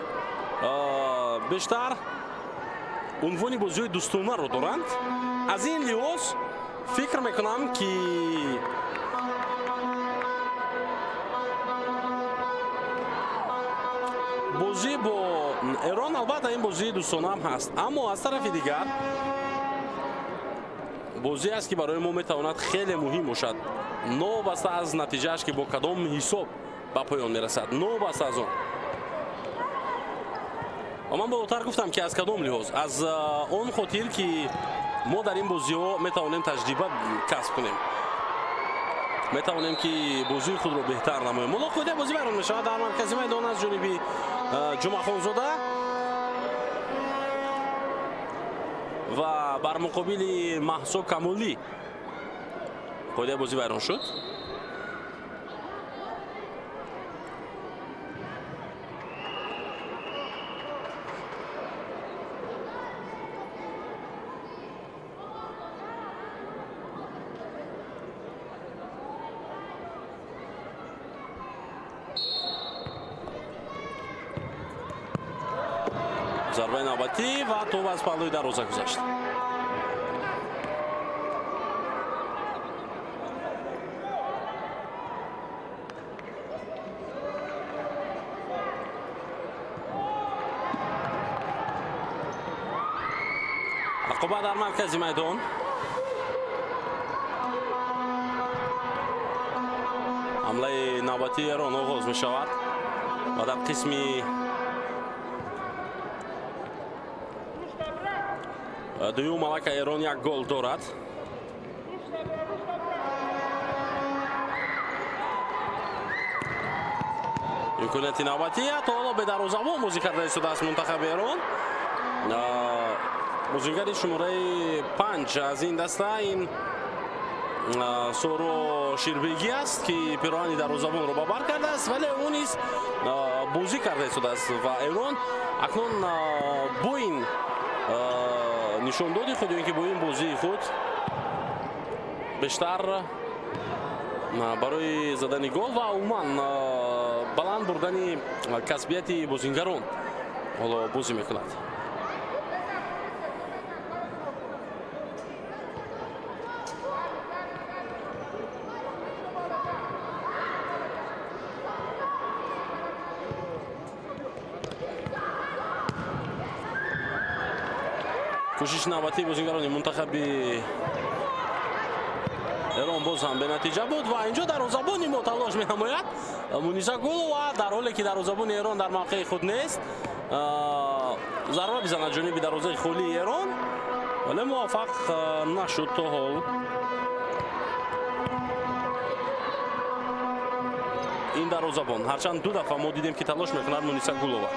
бештар унвони бозиҳои дӯстонаро доранд. Аз ин лиҳоз фикр мекунам, ки бозӣ бо Эрон албатта ин бозии дӯстонаам ҳаст, аммо аз тарафи дигар бозӣ аст, ки барои мо метавонад хеле муҳим бошад, новобаста аз натиҷааш, ки бо кадом ҳисоб ба поён мерасад, новобаста аз он. Ва ман болотар гуфтам, ки аз кадом лиҳоз, аз он хотир, ки мо дар ин бозиҳо метавонем таҷриба касб кунем, метавонем, ки бозии худро беҳтар намоем. Ҳоло қоидаи бозӣ вайрон мешавад дар маркази майдон аз ҷониби Ҷумъахонзода ва бар муқобили Маҳсо Камолӣ қоидаи бозӣ вайрон шуд. Зарбаи навбатӣ ва тӯб аз паҳлӯи дарвоза гузашт. Рақобат дар маркази майдон. Навбатии Эрон оғоз мешавад ва дар қисми дуюм аллакай Эрон як гол дорад. Имконияти навбатӣ то ҳоло бедарвозабон бозӣ карда истодааст мунтахаби Эрон. Бозигари шумораи 5 аз ин даста ин Соро Ширбегӣ аст, ки пироҳани дарвозабонро ба бар кардааст, вале ӯ низ бозӣ карда истодааст ва Эрон акнун бо ин нишондоди худ ё ин ки бо ин бозии худ бештар барои задани гол ва умуман баланд бурдани касбияти бозингарон ҳоло бозӣ мекунад. Кӯшиши навбатии бозингарони мунтахаби Эрон боз ҳам бенатиҷа буд ва инҷо дарвозабони мо талош менамояд Муниса Гулова, дар ҳоле ки дарвозабони Эрон дар мавқеи худ нест, зарба бизанад ҷониби дарвозаи холии Эрон, вале муваффақ нашуд то ҳол. Ин дарвозабон ҳарчанд ду дафъа мо дидем ки талош мекунад Муниса Гулова.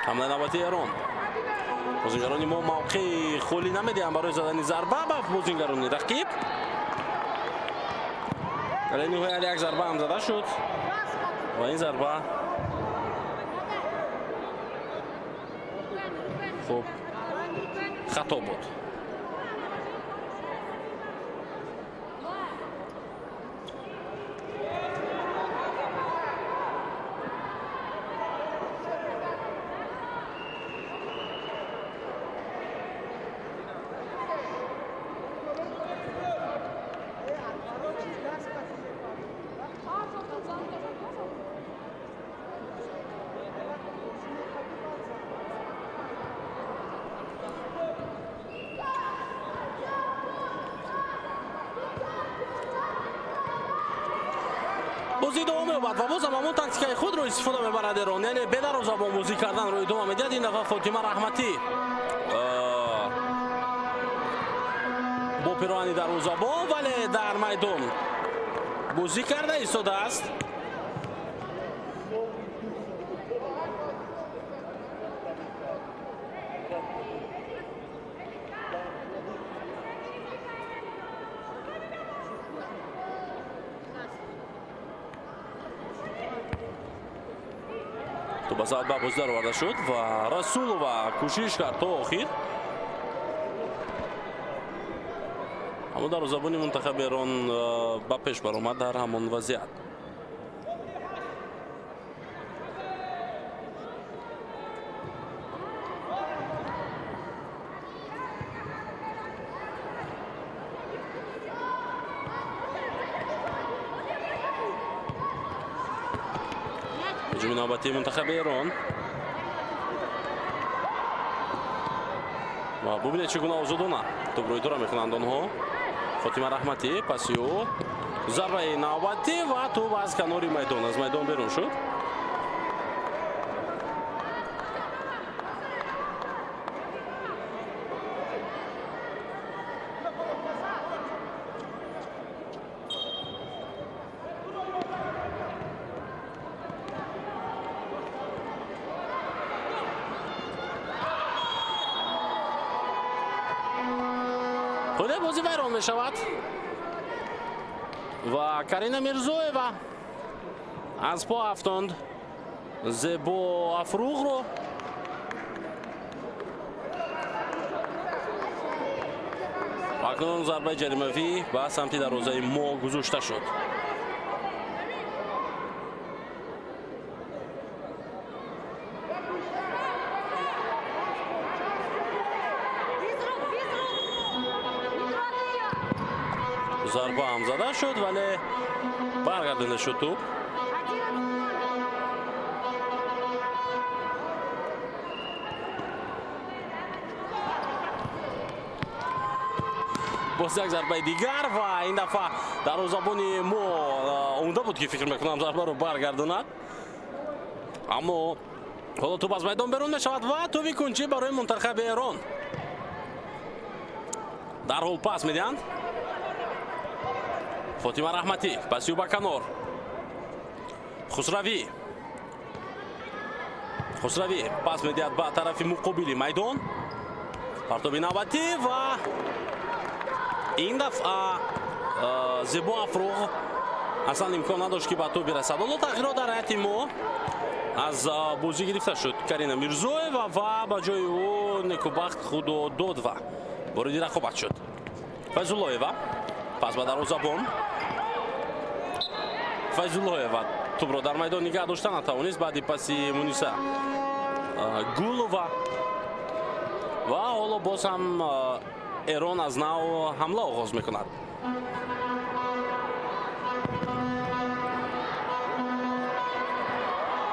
Ҳамлаи навбатии Эрон. Бозингарони мо мавқеи холӣ намедиҳанд барои задани зарба ба бозингарони рақиб. Вале ниҳоят як зарба ҳам зада шуд ва ин зарба хуб хато буд. Бозӣ идома меёбад ва бозам ҳамон тактикаи худро истифода мебарад Эрон, яъне бедарвозабон бозӣ карданро идома медиҳад. Ин дафъа Фотима Раҳматӣ бо пироҳани дарвозабон, вале дар майдон бозӣ карда истодааст. Ба зарба бозӣ дароварда шуд ва Расулова кӯшиш кард то охир, аммо дарвозабони мунтахаби Эрон ба пеш баромад дар ҳамон вазъият. Ҳуҷуми навбатии мунтахаби Эрон ва бубинед чӣ гуна озодона тӯбро идора мекунанд онҳо. Фотима Раҳматӣ паси ӯ зарбаи навбатӣ ва тӯб аз канори майдон, аз майдон берун шуд. Худе бозӣ вайрон мешавад ва Карина Мирзоева аз по афтонд Зебо Афруғро. Акнун зарбаи ҷаримавӣ ба самти дарвозаи мо гузошта шуд. Зарба ҳам зада шуд, вале баргардонда шуд тӯб. Боз як зарбаи дигар ва ин дафъа дарвозабони мо омода буд, ки фикр мекунам зарбаро баргардонад, аммо ҳоло тӯб аз майдон берун мешавад ва тӯби кунҷӣ барои мунтахаби Эрон. Дарҳол пас медиҳанд. Фотима Раҳматӣ паси ӯ ба канор. Хусравӣ, Хусравӣ пас медиҳад ба тарафи муқобили майдон. Партоби навбатӣ ва ин дафъа Зебо Афруғ аслан имкон надошт, ки ба тӯб бирасад. Ҳоло тағйирот дар ҳайати мо аз бозӣ гирифта шуд Карина Мирзоева ва ба ҷои ӯ Некубахт Худододва вориди рақобат шуд. Файзуллоева пас ба дарвозабон. Файзуллоева тӯбро дар майдон нигаҳ дошта натавонист баъди паси Муниса Гулова ва ҳоло боз ҳам Эрон аз нав ҳамла оғоз мекунад.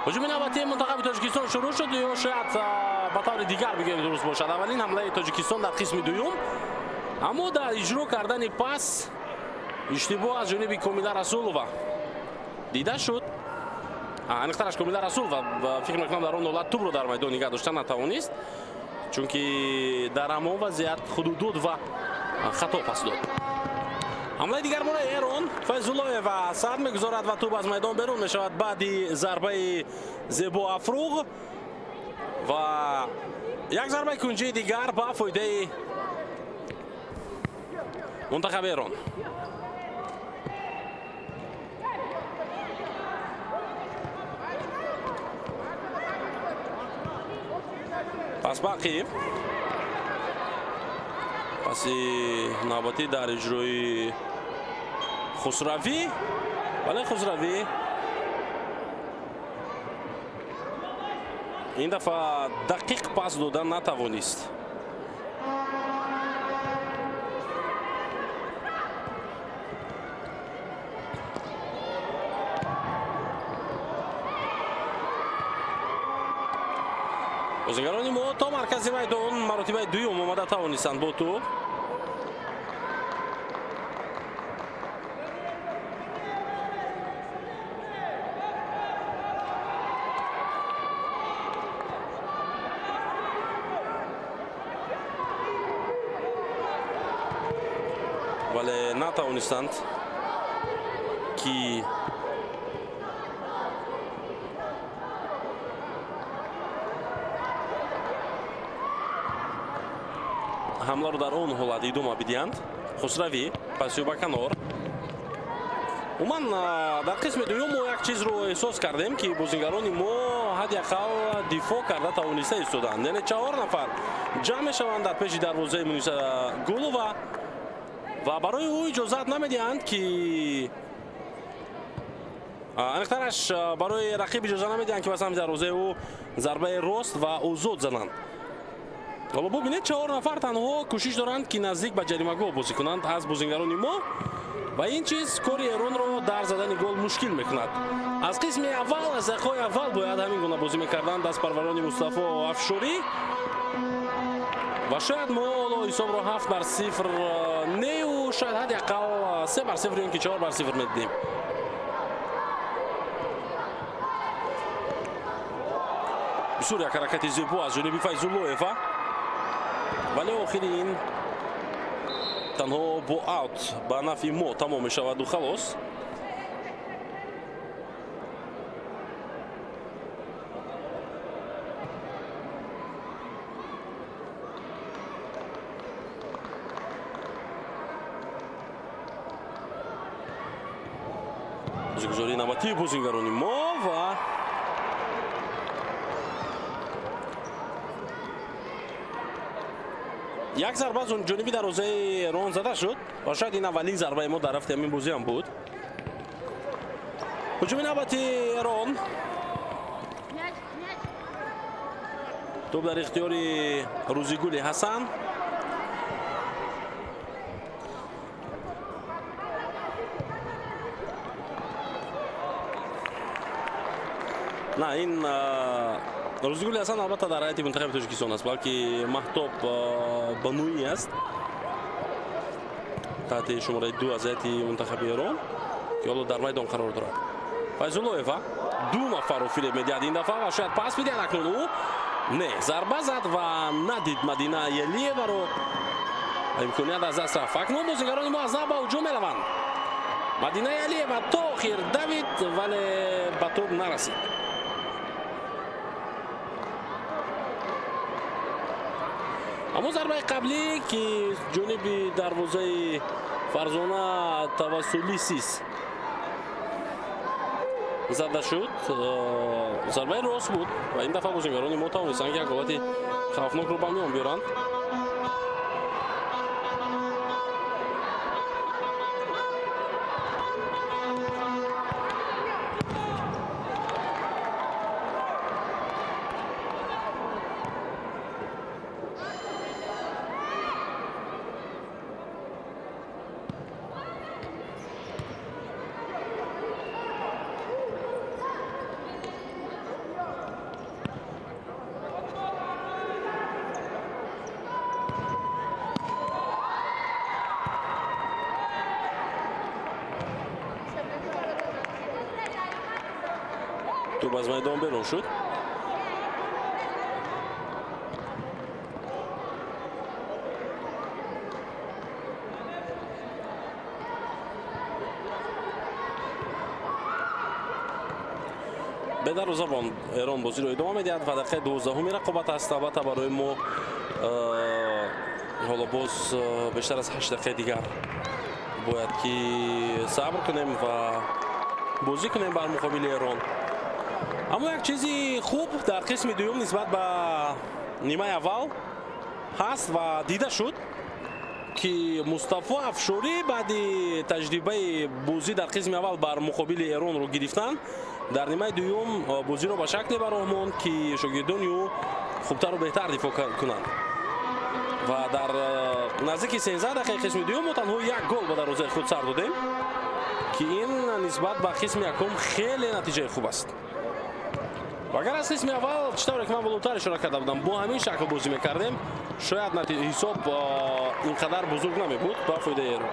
Ҳуҷуми навбатии мунтахаби Тоҷикистон шурӯъ шуд, ё шояд ба таври дигар бигӯем дуруст бошад. Аввалин ҳамлаи Тоҷикистон дар қисми дуюм, аммо дар иҷро кардани пас иштибоҳ аз ҷониби Комила Расулова дида шуд. Аниқтараш Комила Расулова фикр мекунам дар он ҳолат тӯбро дар майдон нигаҳ дошта натавонист, чунки дар ҳамон вазъият Худудуд ва хато пас дод. Ҳамлаи дигар бораи Эрон. Файзуллоева сар мегузорад ва тӯб аз майдон берун мешавад баъди зарбаи Зебо Афруғ ва як зарбаи кунҷии дигар ба фоидаи мунтахаби Эрон. Пас бақӣ паси навбатӣ дар иҷрои Хусравӣ, вале Хусравӣ ин дафъа дақиқ пас дода натавонист. Бозигарони мо то маркази майдон маротибаи дуюм омада тавонистанд бо тӯб. Вале натавонистанд, ки ҳамларо дар он ҳолат идома бидиҳанд. Хусравӣ паси ӯ ба канор. Умуман дар қисми дуюм мо як чизро эҳсос кардем, ки бозигарони мо ҳадди ақал дифоъ карда тавониста истоданд. Яъне 4 нафар ҷамъ мешаванд дар пеши дарвозаи Муниса Гулова ва барои ӯ иҷозат намедиҳанд, ки аниқтараш барои рақиб иҷоза намедиҳанд, ки ба самти дарвозаи ӯ зарбаи рост ва озод зананд. Ҳоло бубинед, 4 нафар танҳо кӯшиш доранд, ки наздик ба ҷаримагоҳ бозӣ кунанд аз бозингарони мо ва ин чиз кори Эронро дар задани гол мушкил мекунад. Аз қисми аввал, аз дақиқаҳои аввал бояд ҳамин гуна бозӣ мекарданд дастпарварони Мустафо Афшорӣ ва шояд мо ҳоло ҳисобро 7-0 нею шояд ҳадди ақал 3-0 ё ин ки 4-0 медидем. Бисёр як ҳаракати зебо аз ҷониби Файзуллоева, вале охири ин танҳо бо аут ба нафъи мо тамом мешаваду халос. Бозигузории навбатии бозингарони мо ва як зарба аз ҷониби дарвозаи Эрон зада шуд ва шояд ин аввалин зарбаи мо дар рафти ҳамин бозӣ ҳам буд. Ҳуҷуми навбати Эрон. Тӯб дар ихтиёри Рӯзигули Ҳасан. На, ин Рӯзигули Ҳасан албатта дар ҳайати мунтахаби Тоҷикистон аст, балки Маҳтоб Бануӣ аст таҳти шумораи 2 аз ҳайати мунтахаби Эрон, ки ҳоло дар майдон қарор дорад. Файзуллоева ду нафарро фиреб медиҳад ин дафъа ва шояд пас бидиҳад. Акнун ӯ не, зарба зад ва надид Мадина Елиеваро. Имконият аз даст рафт. Акнун бозигарони мо аз нав ба ҳуҷум мераванд. Мадина Елиева то охир давид, вале ба тӯб нарасид. Аммо зарбаи қаблӣ, ки ҷониби дарвозаи Фарзона Тавассулисис зада шуд, зарбаи рост буд ва ин дафъа бозигарони мо тавонистанд, ки як ҳолати хавфнокро ба миён биёранд. Тӯб аз майдон берун шуд. Бедарвозабон Эрон бозиро идома медиҳад ва дақиқаи 12-уми рақобат аст. Албатта барои мо ҳоло боз бештар аз 8 дақиқаи дигар бояд ки сабр кунем ва бозӣ кунем бар муқобили Эрон. Аммо як чизи хуб дар қисми дуюм нисбат ба нимаи аввал ҳаст ва дида шуд, ки Мустафо Афшорӣ баъди таҷрибаи бозӣ дар қисми аввал бар муқобили Эронро гирифтан, дар нимаи дуюм бозиро ба шакле ба роҳ монд, ки шогирдони ӯ хубтару беҳтар дифоъ кунанд. Ва дар наздики 13 дақиқаи қисми дуюм мо танҳо як гол ба дарвозаи худ сар додем, ки ин нисбат ба қисми якум хеле натиҷаи хуб аст. Агар аз қисми аввал, чӣ тавре ки ман болотар ишора карда будам, бо ҳамин шакл бозӣ мекардем, шояд ҳисоб ин қадар бузург намебуд ба фоидаи Эрон.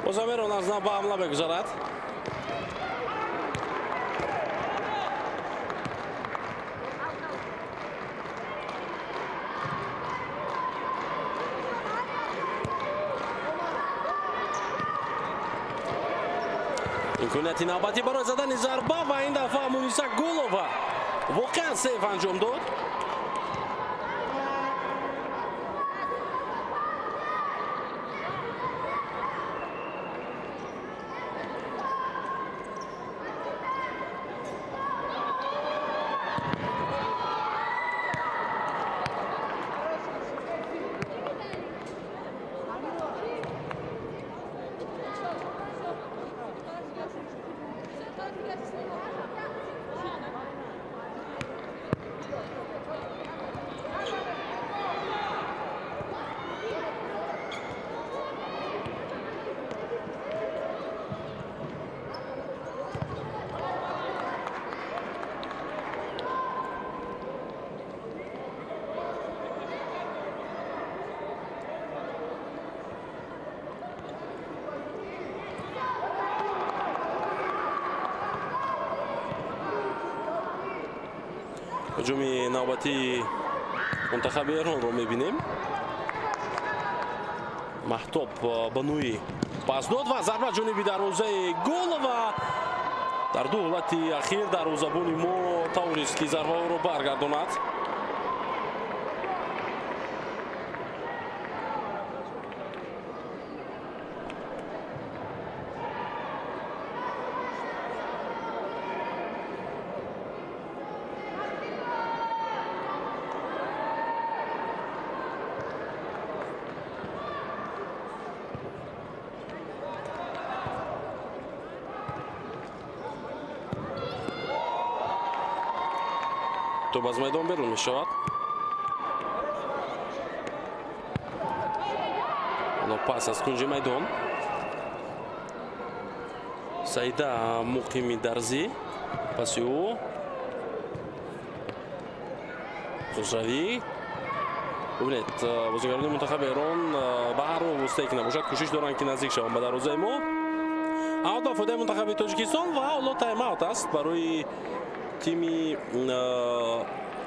Бозам Эрон аз нав ба ҳамла мегузарад. Имконияти навбатӣ барои задани зарба ва ин дафъа Муниса Гулова воқеан сейф анҷом дод. Ҳуҷуми навбатии мунтахаби Эронро мебинем. Маҳтоб Бануӣ Пас дод ва зарба ҷониби дарвозаи гол ва дар ду ҳолати ахир дарвозабони мо тавонист ки зарбаҳоро баргардонад. Топ аз майдон берун мешавад. Ҳоло пас аз кунҷи майдон. Саида Муқими Дарзӣ, паси ӯ Хусравӣ. Бубинед, бозигарони мунтахаби Эрон ба ҳар роҳ воситае ки набошад кӯшиш доранд ки наздик шаванд ба дарвозаи мо. Аут ба фоидаи мунтахаби Тоҷикистон ва ҳоло тайм-аут аст барои тими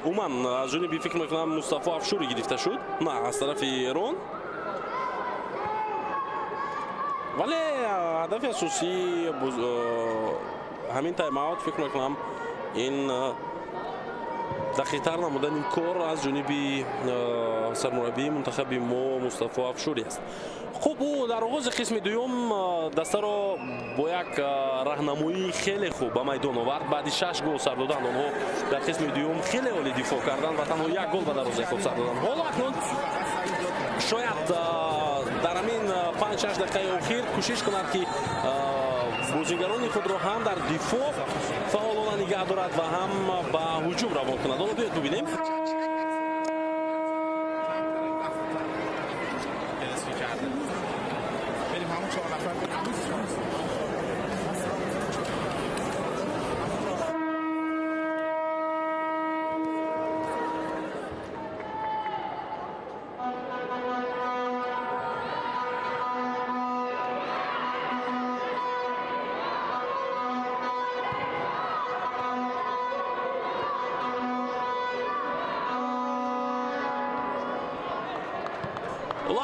умуман аз ҷониби фикр мекунам Мустафо Афшурӣ гирифта шуд, на аз тарафи Эрон. Вале ҳадафи асосии ҳамин тайм-аут фикр мекунам ин дақиқтар намудани кор аз ҷониби сармураббии мунтахаби мо Мустафо Афшурӣ аст. Хуб, ӯ дар оғози қисми дуюм дастаро бо як раҳнамоии хеле хуб ба майдон овард. Баъди 6 гол сар додан онҳо дар қисми дуюм хеле олӣ дифоъ карданд ва танҳо як гол ба дарвозаи худ сар доданд. Ҳоло акнун шояд дар ҳамин 5-6 дақиқаи охир кӯшиш кунад ки бозигарони худро ҳам дар дифоъ фаъолона нигаҳ дорад ва ҳам ба ҳуҷум равон кунад. Ҳоло биёед бубинем.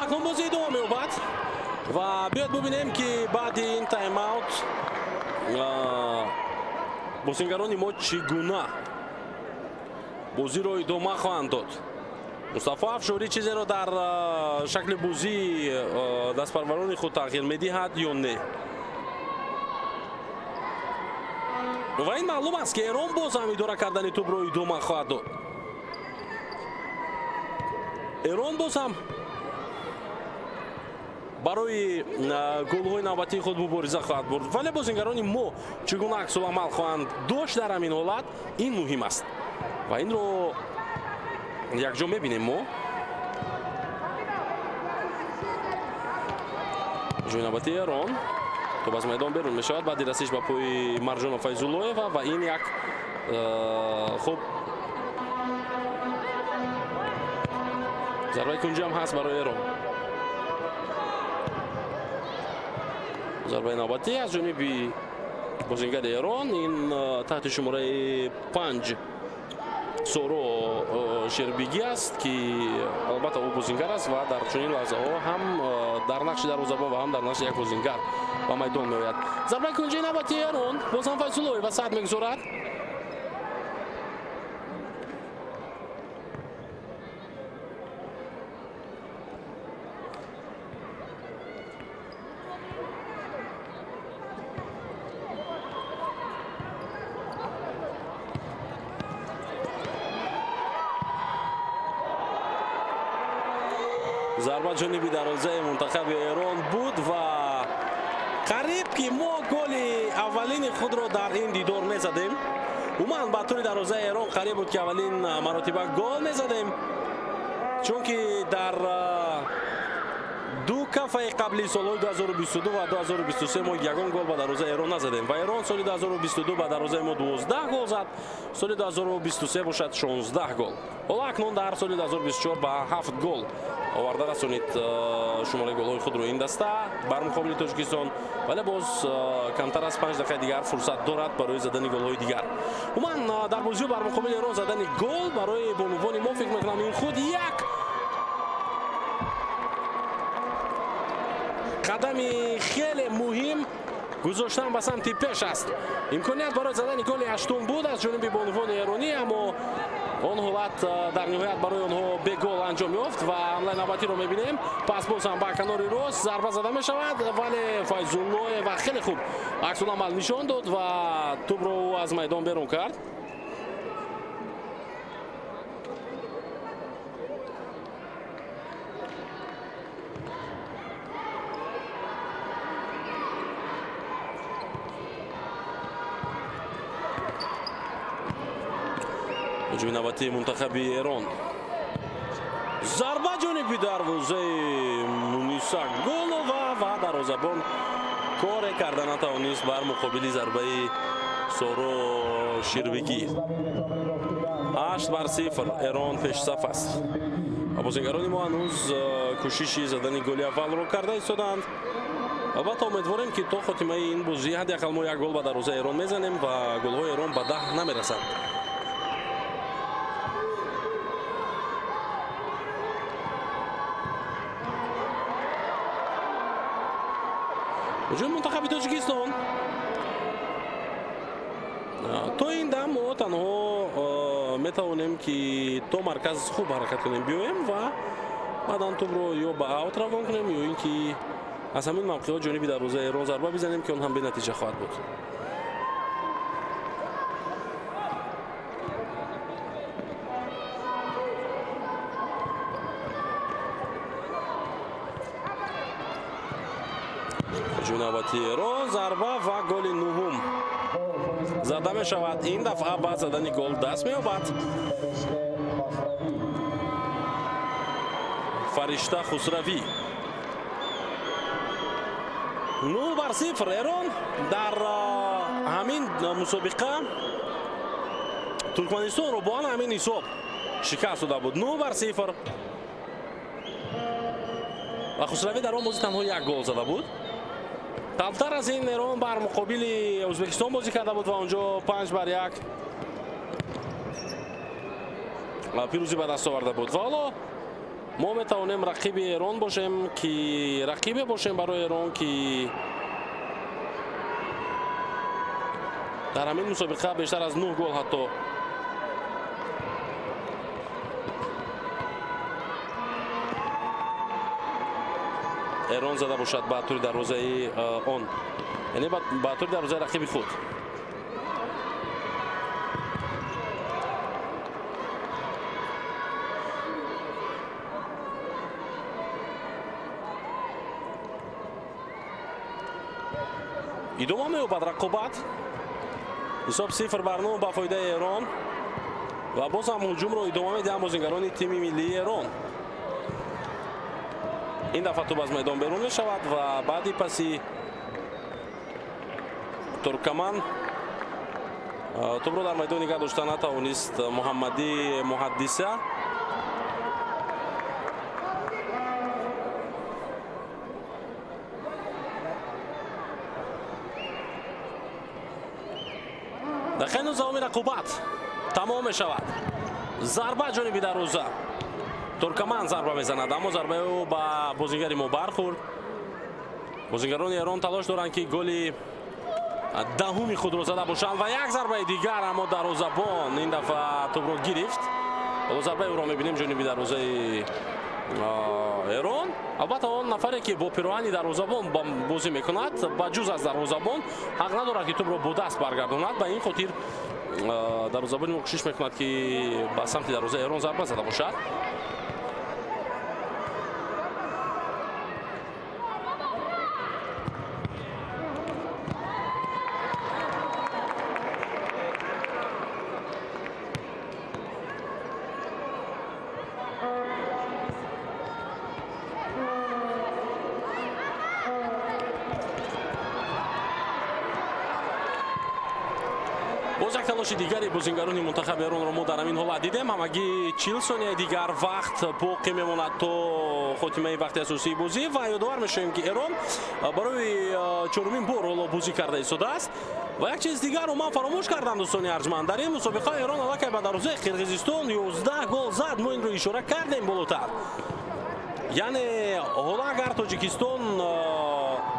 Акнун бозӣ идома меёбад ва биёед бубинем ки баъди ин тайм-аут бозингарони мо чӣ гуна бозиро идома хоҳанд дод. Мустафо Афшурӣ чизеро дар шакли бозии дастпарварони худ тағйир медиҳад ё не? Ва ин маълум аст ки Эрон боз ҳам идора кардани тӯбро идома хоҳад дод. Эрон боз ҳам барои голҳои навбатии худ мубориза хоҳад бурд, вале бозингарони мо чӣ гуна аксуламал хоҳанд дошт дар ҳамин ҳолат, ин муҳим аст ва инро якҷо мебинем мо. Ҷои навбатии Эрон топ аз майдон берун мешавад баъди расиш ба пои Марҷона Файзуллоева ва ин як хуб зарбаи кунҷӣ ҳам ҳаст барои Эрон. Зарбаи навбатӣ аз ҷониби бозингари Эрон, ин таҳти шумораи 5 Соро Шербигӣ аст ки албатта ӯ бозингар аст ва дар чунин лаҳзаҳо ҳам дар нақши дарвозабон ва ҳам дар нақши як бозингар ба майдон меояд. Зарбаи кунҷии навбатии Эрон боз ҳам Файзуллоева сад мегузорад. Зарба ҷониби дарвозаи мунтахаби Эрон буд ва қариб ки мо голи аввалини худро дар ин дидор мезадем. Умуман ба тури дарвозаи Эрон қариб буд ки аввалин маротиба гол мезадем, чунки дар ду кафаи қабли солҳои 2022 ва 2023 мо ягон гол ба дарвозаи Эрон назадем ва Эрон соли 2022 ба дарвозаи мо 12 гол зад, соли 2023 бошад 16 гол. Ҳоло акнун дар соли 2024 ба 7 гол оварда расонид шумораи голҳои худро ин даста бар муқобили Тоҷикистон, вале боз камтар аз 5 дақиқаи дигар фурсат дорад барои задани голҳои дигар. Умуман дар бозиҳо бар муқобили Эрон задани гол барои бонувони мо фикр мекунам ин худ як Қадами хеле муҳим гузоштан ба самти пеш аст. Имконият барои задани голи ҳаштум буд аз ҷониби бонувони эронӣ, аммо он ҳолат дар ниҳоят барои онҳо бегол анҷом ёфт ва ҳамлаи навбатиро мебинем. Пас боз ҳам ба канори рост зарба зада мешавад, вале Файзуллоева хеле хуб аксуламал нишон дод ва тӯбро ӯ аз майдон берун кард. ҳуҷуми навбатии мунтахаби Эрон. Зарба ҷониби дарвозаи Муниса Голова ва дарвозабон коре карда натавонист бар муқобили зарбаи Соро Ширбигӣ. 8-0 Эрон пешсаф аст. Ва бозингарони мо ҳанӯз кӯшиши задани голи аввалро карда истоданд. Албатта умедворем, ки то хотимаи ин бозӣ ҳадди ақал мо як гол ба дарвозаи Эрон мезанем ва голҳои Эрон ба 10 намерасанд. Ҳуҷуми мунтахаби Тоҷикистон. То ин дам мо танҳо метавонем, ки то марказ хуб ҳаракат кунем, биёем ва баъдан тӯбро ё ба аут равон кунем, ё ин ки аз ҳамин мавқеъҳо ҷониби дарвозаи Эрон зарба бизанем, ки он ҳам бенатиҷа хоҳад буд. Навбати Эрон, зарба ва голи нуҳум зада мешавад. Ин дафъа ба задани гол даст меёбад Фаришта Хусравӣ. 0-0 Эрон дар ҳамин мусобиқа Туркманистонро бо ҳамин ҳисоб шикаст дода буд. 0-0 ва Хусравӣ дар он бозӣ танҳо як гол зада буд. Қаблтар аз ин Эрон бар муқобили Ӯзбекистон бозӣ карда буд ва онҷо 5-1 пирӯзӣ ба даст оварда буд. Ва ҳоло мо метавонем рақиби Эрон бошем, ки рақибе бошем барои Эрон, ки дар ҳамин мусобиқа бештар аз 9 гол ҳатто Эрон зада бошад ба тури дарвозаи он, яъне ба тури дарвозаи рақиби худ. Идома меёбад рақобат. Ҳисоб 0-9 ба фоидаи Эрон ва боз ҳам ҳуҷумро идома медиҳанд бозингарони тими миллии Эрон. Ин дафъа тӯб аз майдон берун мешавад ва баъди паси Туркаман тӯбро дар майдон нигоҳ дошта натавонист Муҳаммадӣ Муҳаддиса. Дақиқаи нуздаҳуми рақобат тамом мешавад. Зарба ҷониби дарвоза. Туркаман зарба мезанад, аммо зарбаи ӯ ба бозингари мо бархӯрд. Бозингарони Эрон талош доранд, ки голи даҳуми худро зада бошанд ва як зарбаи дигар, аммо дарвозабон ин дафъа тӯбро гирифт. Ҳоло зарбаи ӯро мебинем ҷониби дарвозаи Эрон. Албатта он нафаре, ки бо пироҳани дарвозабон бозӣ мекунад, ба ҷуз аз дарвозабон ҳақ надорад, ки тӯбро бо даст баргардонад. Ба ин хотир дарвозабони мо кӯшиш мекунад, ки ба самти дарвозаи Эрон зарба зада бошад. Боз як талоши дигари бозингарони мунтахаби Эронро мо дар ҳамин ҳолат дидем. Ҳамагӣ 40 сонияи дигар вақт боқӣ мемонад то хотимаи вақти асосии бозӣ ва ёдовар мешавем, ки Эрон барои чорумин бор ҳоло бозӣ карда истодааст. Ва як чиз дигарро ман фаромӯш кардам, дӯстони арҷманд. Дар ин мусобиқа Эрон аллакай ба дарвозаи Қирғизистон 11 гол зад. Мо инро ишора кардем болотар. Яъне ҳоло агар Тоҷикистон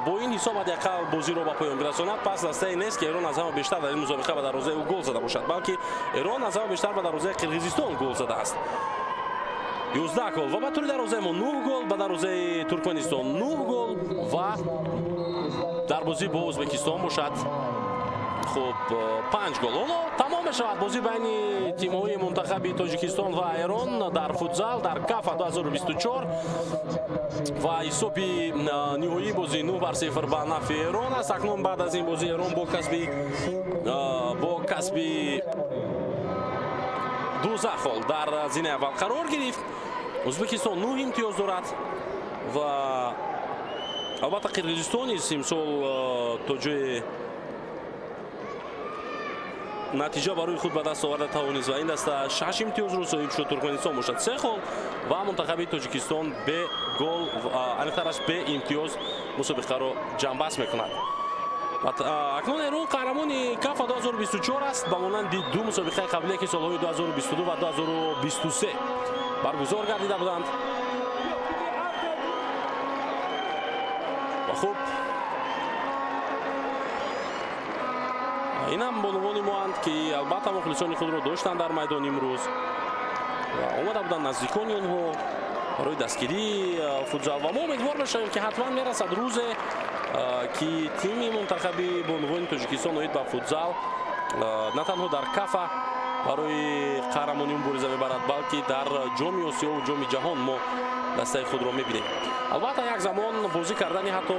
Бо ин ҳисоб ҳадди ақал бозиро ба поён бирасонад. Пас дастае нест, ки Эрон аз ҳама бештар дар ин мусобиқа ба дарвозаи ӯ гол зада бошад, балки Эрон аз ҳама бештар ба дарвозаи Қирғизистон гол задааст. 11 гол ва ба тури дарвозаи мо 9 гол, ба дарвозаи Туркманистон 9 гол ва дар бозӣ бо Ӯзбекистон бошад хуб 5 гол. Ҳоло тамом мешавад бозӣ байни тимҳои мунтахаби Тоҷикистон ва Эрон дар футзал дар КАФА 2024 ва ҳисоби ниҳоии бозӣ 9-0 ба нафъи Эрон аст. Акнун баъд аз ин бозӣ Эрон бо касби 12 хол дар зинаи аввал қарор гирифт. Ӯзбекистон 9 имтиёз дорад ва албатта Қирғизистон низ имсол то ҷои натиҷа барои худ ба даст оварда тавонист ва ин даста 6 имтиёзро соҳиб шуд. Туркманистон бошад 3 хол ва мунтахаби Тоҷикистон бе гол, аниқтараш бе имтиёз мусобиқаро ҷамъбаст мекунад. Акнун Эрон қаҳрамони КАФА 2024 аст, ба монанди ду мусобиқаи қаблие, ки солҳои 2022 ва 2023 баргузор гардида буданд. Ва хуб, инам бонувони моанд, ки албатта мухлисони худро доштанд дар майдон имрӯз ва омада буданд наздикони онҳо барои дастгирии футзал. Ва мо умедвор мешавем, ки ҳатман мерасад рӯзе, ки тими мунтахаби бонувони Тоҷикистон оид ба футзал на танҳо дар КАФА барои қаҳрамонӣ мубориза мебарад, балки дар Ҷоми Осиёву Ҷоми ҷаҳон мо дастаи худро мебинем. Албатта як замон бозӣ кардани ҳатто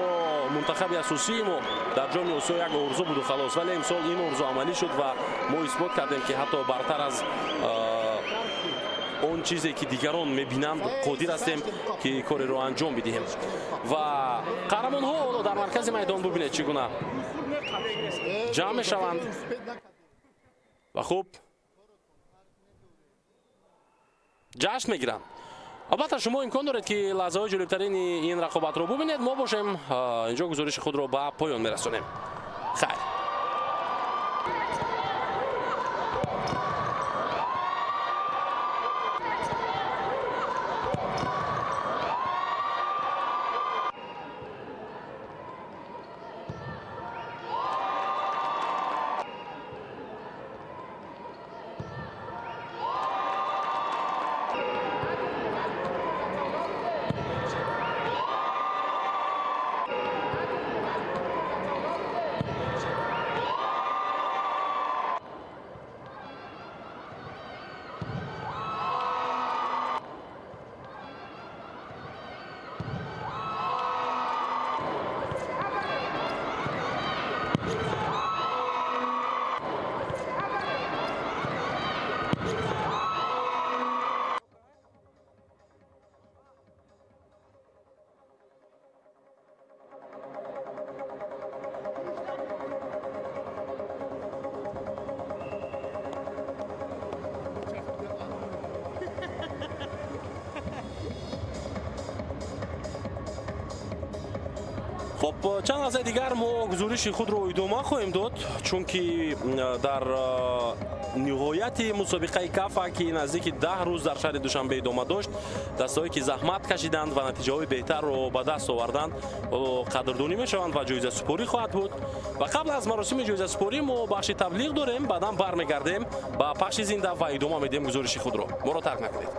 мунтахаби асосии мо дар Ҷоми Осиё як орзу буду халос, вале имсол ин орзу амалӣ шуд ва мо исбот кардем, ки ҳатто бартар аз он чизе, ки дигарон мебинанд, қодир ҳастем, ки кореро анҷом бидиҳем. Ва қаҳрамонҳо ҳоло дар маркази майдон бубинед, чӣ гуна ҷамъ мешаванд ва хуб ҷашн мегиранд. Албатта шумо имкон доред, ки лаҳзаҳои ҷолибтарини ин рақобатро бубинед. Мо бошем инҷо гузориши худро ба поён мерасонем. Хайр. Хуб, чанд лаҳзаи дигар мо гузориши худро идома хоҳем дод, чунки дар ниҳояти мусобиқаи КАФА, ки наздики 10 рӯз дар шаҳри Душанбе идома дошт, дастаҳое, ки заҳмат кашиданд ва натиҷаҳои беҳтарро ба даст оварданд, қадрдонӣ мешаванд ва ҷоизасупорӣ хоҳад буд. Ва қабл аз маросими ҷоизасупорӣ мо бахши таблиғ дорем, баъдан бармегардем ба пахши зинда ва идома медиҳем гузориши худро. Моро тарк накунед.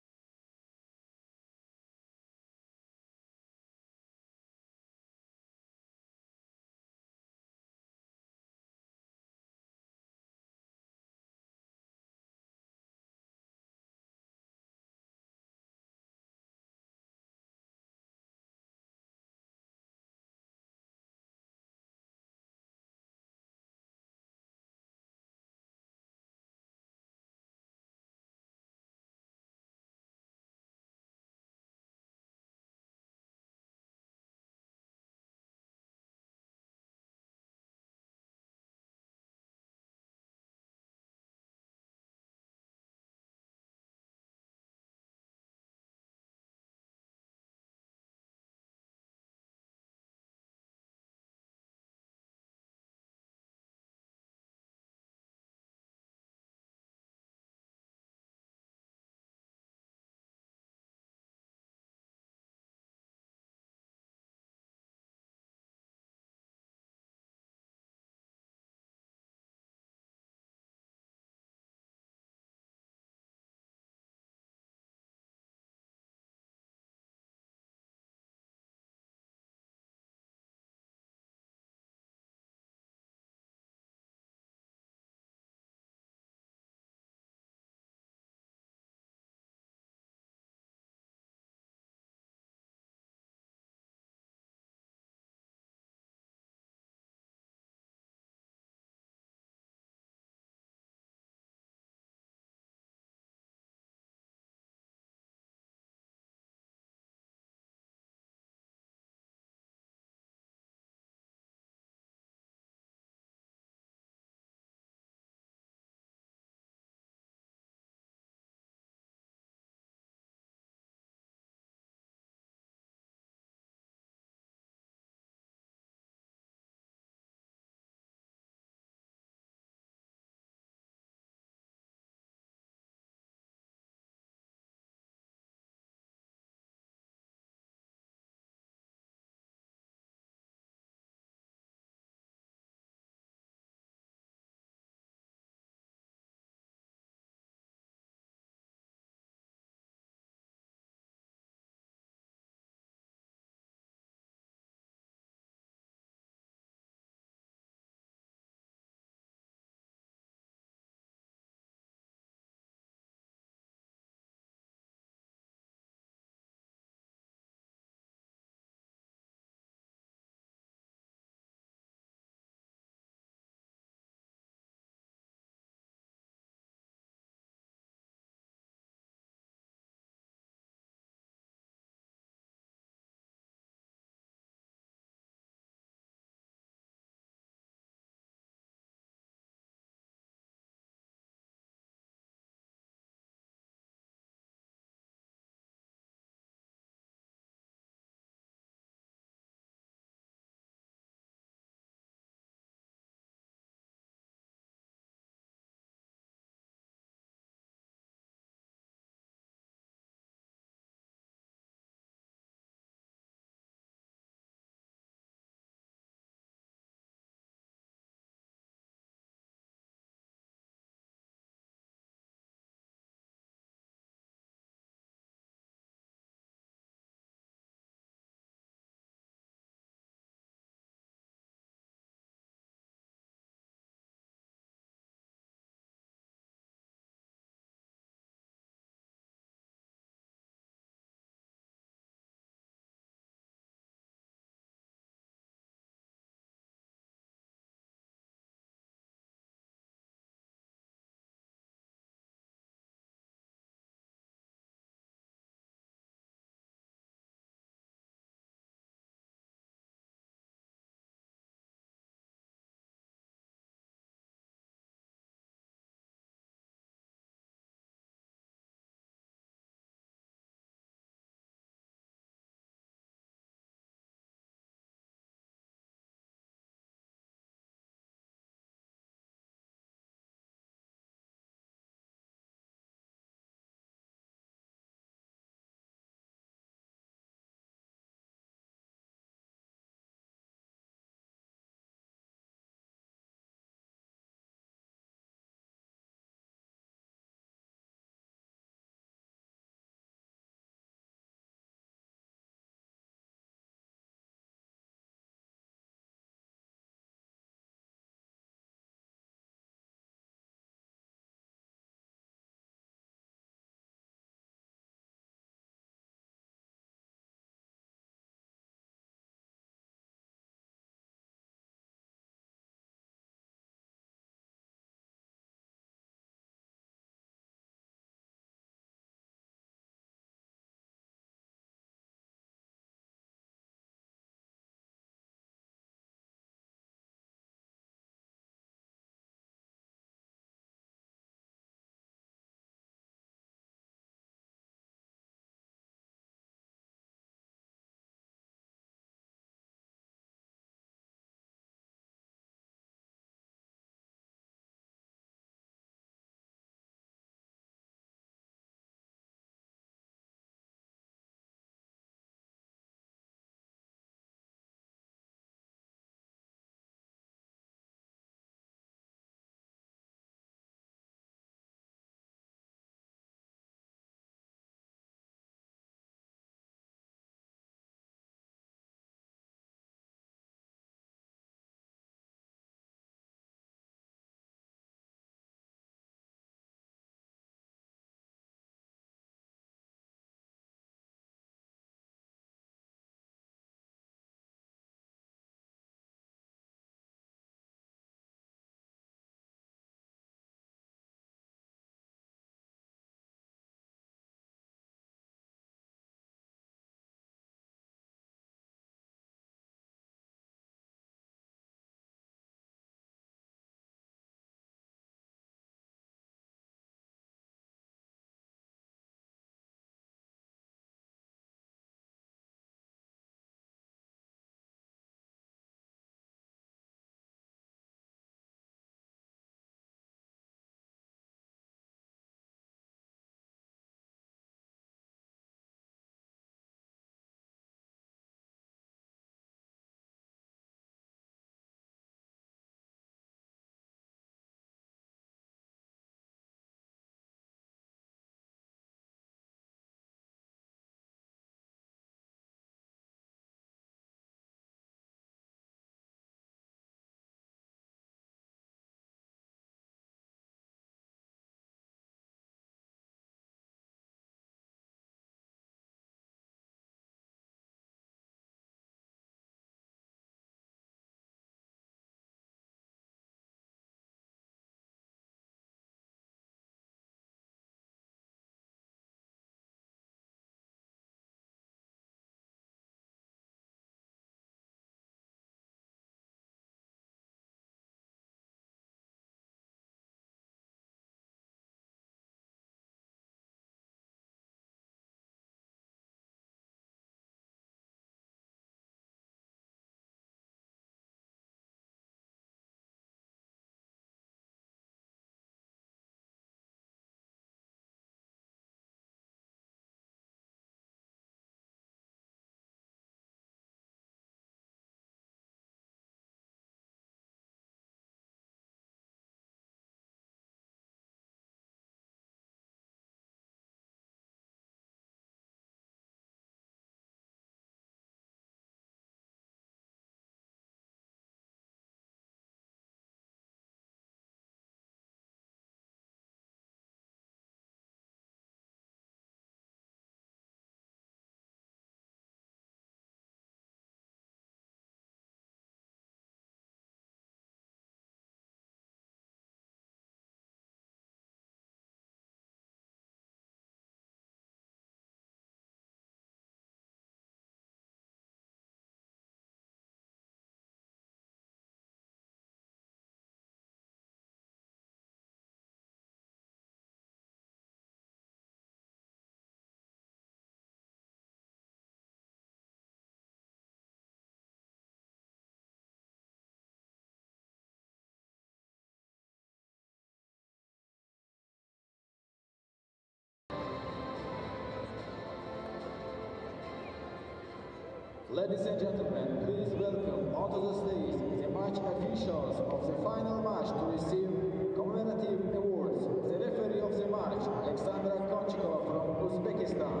Ladies and gentlemen, please welcome onto the stage the match officials of the final match to receive commemorative awards. The referee of the match, Alexandra Konchikova from Uzbekistan.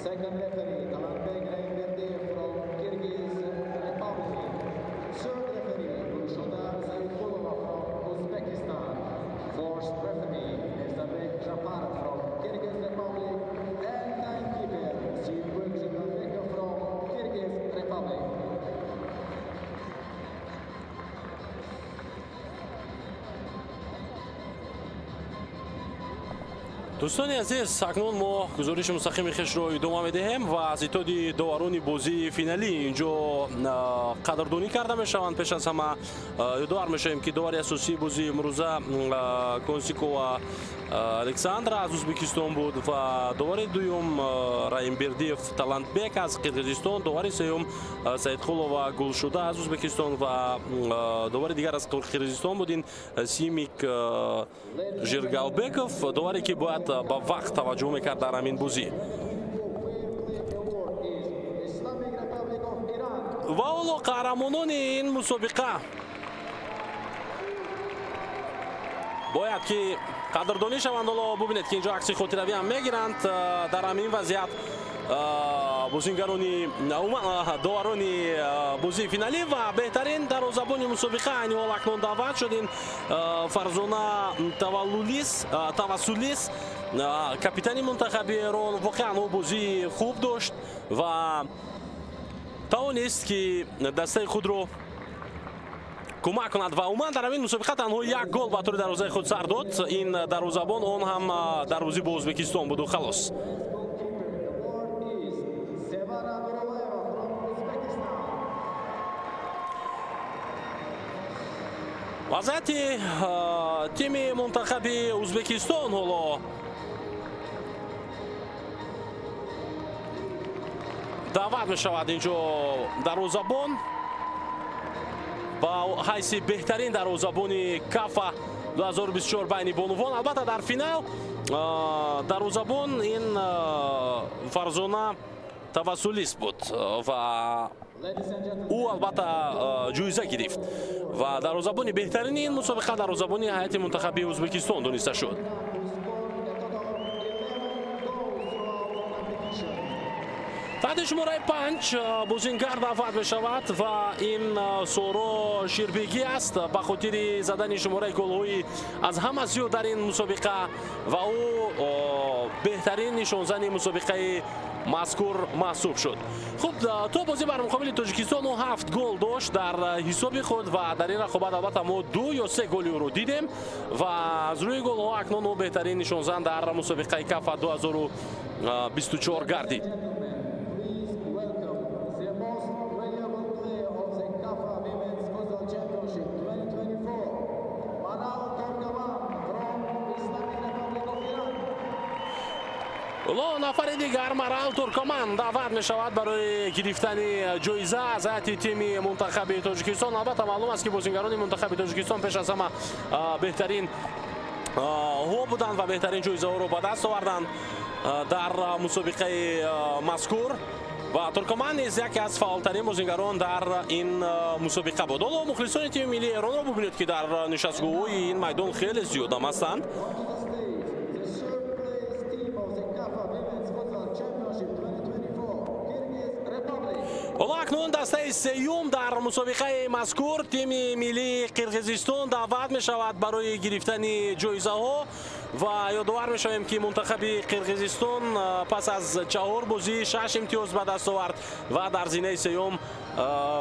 Second referee, Talanbek Raimberdiyev from Kyrgyz Republic. Third referee, Gulshoda Zaidkulova from Uzbekistan. Fourth referee, Mirzabek Japarov from Kyrgyz Republic. And timekeeper, Siyumbek Zhirgalbekov from Kyrgyz Republic. Дӯстони азиз, акнун мо гузориши мустақими хешро идома медиҳем ва аз иттиҳоди доварони бозии финалӣ инҷо қадрдонӣ карда мешаванд. Пеш аз ҳама ёдовар мешавем, ки довари асосии бозии имрӯза Консикова Александра аз Ӯзбекистон буд ва довари дуюм Раимбердиев Талантбек аз Қирғизистон, довари сеюм Саидқулова Гулшуда аз Ӯзбекистон ва довари дигар аз Қирғизистон буд ин Симик Жиргалбеков, доваре ки бояд ба вақт таваҷҷӯҳ мекард дар ҳамин бозӣ. Ва ҳоло қаҳрамонони ин мусобиқа бояд ки қадрдонӣ шаванд. Ҳоло бубинед, ки инҷо акси хотиравӣ ҳам мегиранд. Дар ҳамин вазъият бозингарони доварони бозии финалӣ ва беҳтарин дарвозабони мусобиқа айни ҳол акнун даъват шуд. Ин Фарзона Тавассулис, капитани мунтахаби Эрон. Воқеан ӯ бозии хуб дошт ва тавонист, ки дастаи худро кӯмак кунад ва умуман дар ҳамин мусобиқа танҳо як гол ба тури дарвозаи худ сар дод. Ин дарвозабон, он ҳам дар бозӣ бо Ӯзбекистон буду халос. Вазъияти тими мунтахаби Ӯзбекистон ҳоло даъват мешавад инҷо дарвозабон ба ҳайси беҳтарин дарвозабони Кафа 2024 байни бонувон. Албатта, дар финал дарвозабон ин Фарзона Тавассулис буд ва ӯ албатта ҷоиза гирифт ва дарвозабони беҳтарини ин мусобиқа дарвозабони ҳайати мунтахаби Ӯзбекистон дониста шуд. Таҳти шумораи 5 бозингар даъват мешавад ва ин Соро Ширбегӣ аст ба хотири задани шумораи голҳои аз ҳама зиёд дар ин мусобиқа ва ӯ беҳтарин нишонзани мусобиқаи мазкур маҳсуб шуд. Хуб, то бозӣ бар муқобили Тоҷикистон ӯ 7 гол дошт дар ҳисоби худ ва дар ин рақобат албатта мо 2 ё 3 голи ӯро дидем ва аз рӯи голҳо акнун ӯ беҳтарин нишонзан дар мусобиқаи Кафа 2024 гардид. Ҳоло нафари дигар Марал Туркоман даъват мешавад барои гирифтани ҷоиза аз ҳайати тими мунтахаби Тоҷикистон. Албатта, маълум аст, ки бозингарони мунтахаби Тоҷикистон пеш аз ҳама беҳтарин ҳо буданд ва беҳтарин ҷоизаҳоро ба даст оварданд дар мусобиқаи мазкур ва Туркоман низ яке аз фаъолтарин бозингарон дар ин мусобиқа буд. Ҳоло мухлисони тими миллии Эронро бубинед, ки дар нишастгоҳҳои ин майдон хеле зиёдам ҳастанд. Ҳоло акнун дастаи сеюм дар мусобиқаи мазкур тими миллии Қирғизистон даъват мешавад барои гирифтани ҷоизаҳо ва ёдовар мешавем, ки мунтахаби Қирғизистон пас аз 4 бозӣ 6 имтиёз ба даст овард ва дар зинаи сеюм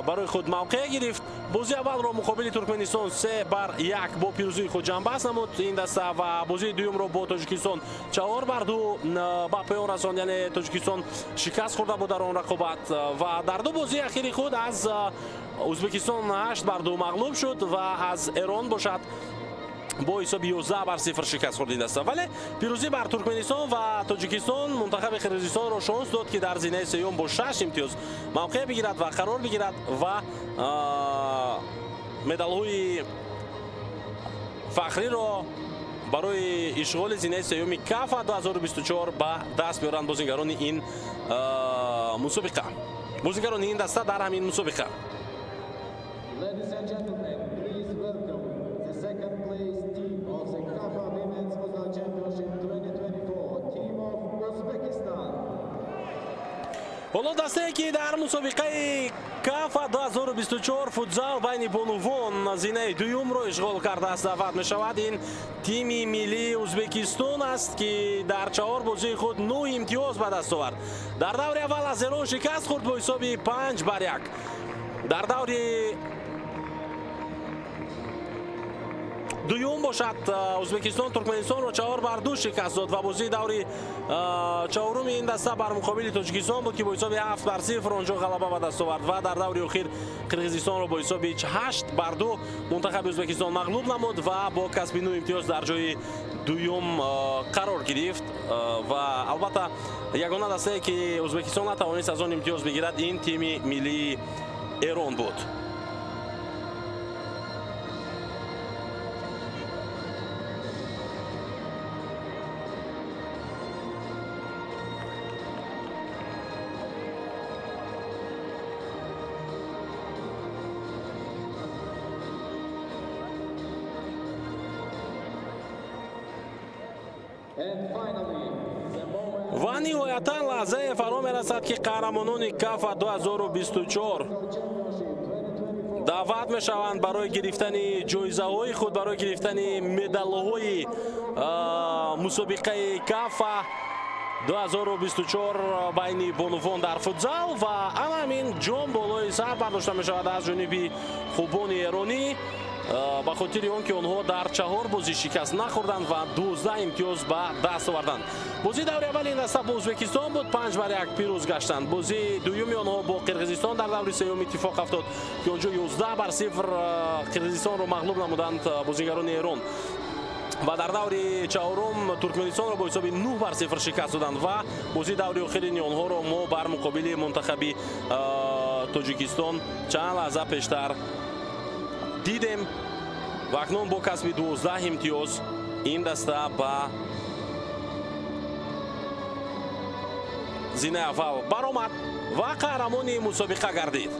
барои худ мавқеъ гирифт. Бозии аввалро муқобили Туркманистон 3-1 бо пирӯзии худ ҷамъбаст намуд ин даста ва бозии дуюмро бо Тоҷикистон 4-2 ба поён расонд, яъне Тоҷикистон шикаст хӯрда буд дар он рақобат ва дар ду бозии ахири худ аз Ӯзбекистон 8-2 мағлуб шуд ва аз Эрон бошад бо ҳисоби 11-0 шикаст хӯрд ин даста. Вале пирӯзӣ бар Туркманистон ва Тоҷикистон мунтахаби Қирғизистонро шонс дод, ки дар зинаи сеюм бо 6 имтиёз мавқеъ бигирад ва қарор бигирад ва медалҳои фахриро барои ишғоли зинаи сеюми Кафа 2024 ба даст биёранд бозингарони ин мусобиқа. Бозигарони ин даста дар ҳамин мусобиқа. Ladies and gentlemen, please welcome the second place team of the CAFA Women's Futsal Championship 2024, team of Uzbekistan. Ҳоло дастае ки дар мусобиқаи КАФА 2024 футзал байни бонувон зинаи дуюмро ишғол кардааст даъват мешавад. Ин тими миллии Ӯзбекистон аст, ки дар 4 бозии худ 9 имтиёз ба даст овард. Дар даври аввал аз Эрон шикаст хӯрд бо ҳисоби 5-1. Дар даври дуюм бошад Ӯзбекистон Туркманистонро 4-2 шикаст дод ва бозии даври чаҳоруми ин даста бар муқобили Тоҷикистон буд, ки бо ҳисоби 7-0 онҷо ғалаба ба даст овард ва дар даври охир Қирғизистонро бо ҳисоби 8-2 мунтахаби Ӯзбекистон мағлуб намуд ва бо касби 9 имтиёз дар ҷои дуюм қарор гирифт. Ва албатта ягона дастае ки Ӯзбекистон натавонист аз он имтиёз бигирад, ин тими миллии Эрон буд. Ва ниҳоятан лаҳзае фаро мерасад, ки қаҳрамонони КАФА 2024 даъват мешаванд барои гирифтани ҷоизаҳои худ, барои гирифтани медалҳои мусобиқаи КАФА 2024 байни бонувон дар футзал. Ва ана ҳамин ҷом болои сар бардошта мешавад аз ҷониби хубони эронӣ ба хотири он ки онҳо дар 4 бозӣ шикаст нахӯрданд ва 12 имтиёз ба даст оварданд. Бозии даври аввали ин даста бо Ӯзбекистон буд, 5-1 пирӯз гаштанд. Бозии дуюми онҳо бо Қирғизистон дар даври сеюм иттифоқ афтод, ки онҷо 11-0 Қирғизистонро мағлуб намуданд бозигарони Эрон. Ва дар даври чаҳорум Туркманистонро бо ҳисоби 9-0 шикаст доданд ва бозии даври охирини онҳоро мо бар муқобили мунтахаби Тоҷикистон чанд лаҳза пештар дидем. Ва акнун бо касби 12 имтиёз ин даста ба зинаи аввал баромад ва қаҳрамони мусобиқа гардид.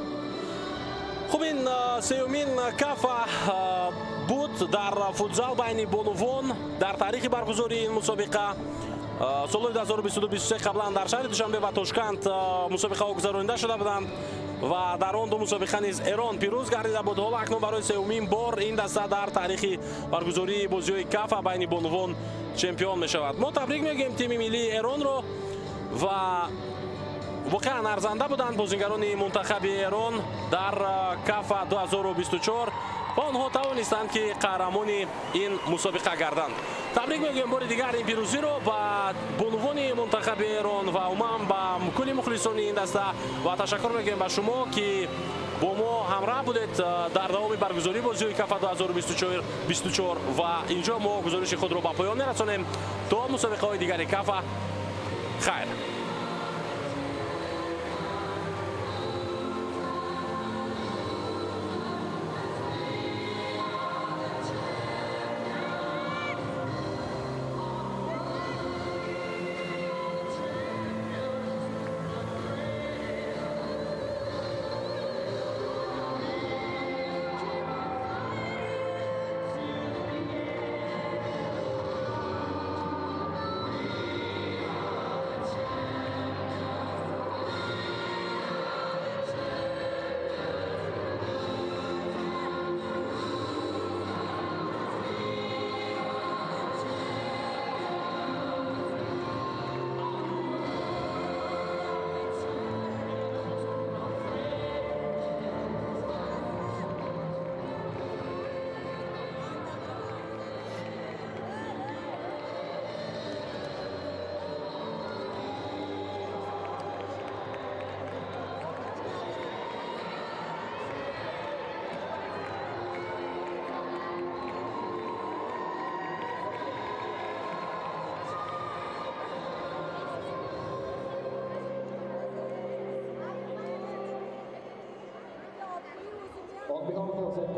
Хуб, ин сеюмин КАФА буд дар футзал байни бонувон дар таърихи баргузории ин мусобиқа. Солҳои 2022-23 қаблан дар шаҳри Душанбе ва Тошканд мусобиқаҳо гузаронида шуда буданд ва дар он ду мусобиқа низ Эрон пирӯз гардида буд. Ҳоло акнун барои сеюмин бор ин даста дар таърихи баргузории бозиҳои КАФА байни бонувон чемпион мешавад. Мо табрик мегӯем тими миллии Эронро ва воқеан арзанда буданд бозигарони мунтахаби Эрон дар КАФА 2024 ва онҳо тавонистанд, ки қаҳрамони ин мусобиқа гарданд. Табрик мегӯем бори дигар ин пирӯзиро ба бонувони мунтахаби Эрон ва умуман ба кулли мухлисони ин даста ва ташаккур мегӯем ба шумо, ки бо мо ҳамроҳ будед дар давоми баргузории бозиҳои КАФА 2024 ва инҷо мо гузориши худро ба поён мерасонем. То мусобиқаҳои дигари КАФА хайр. On behalf of the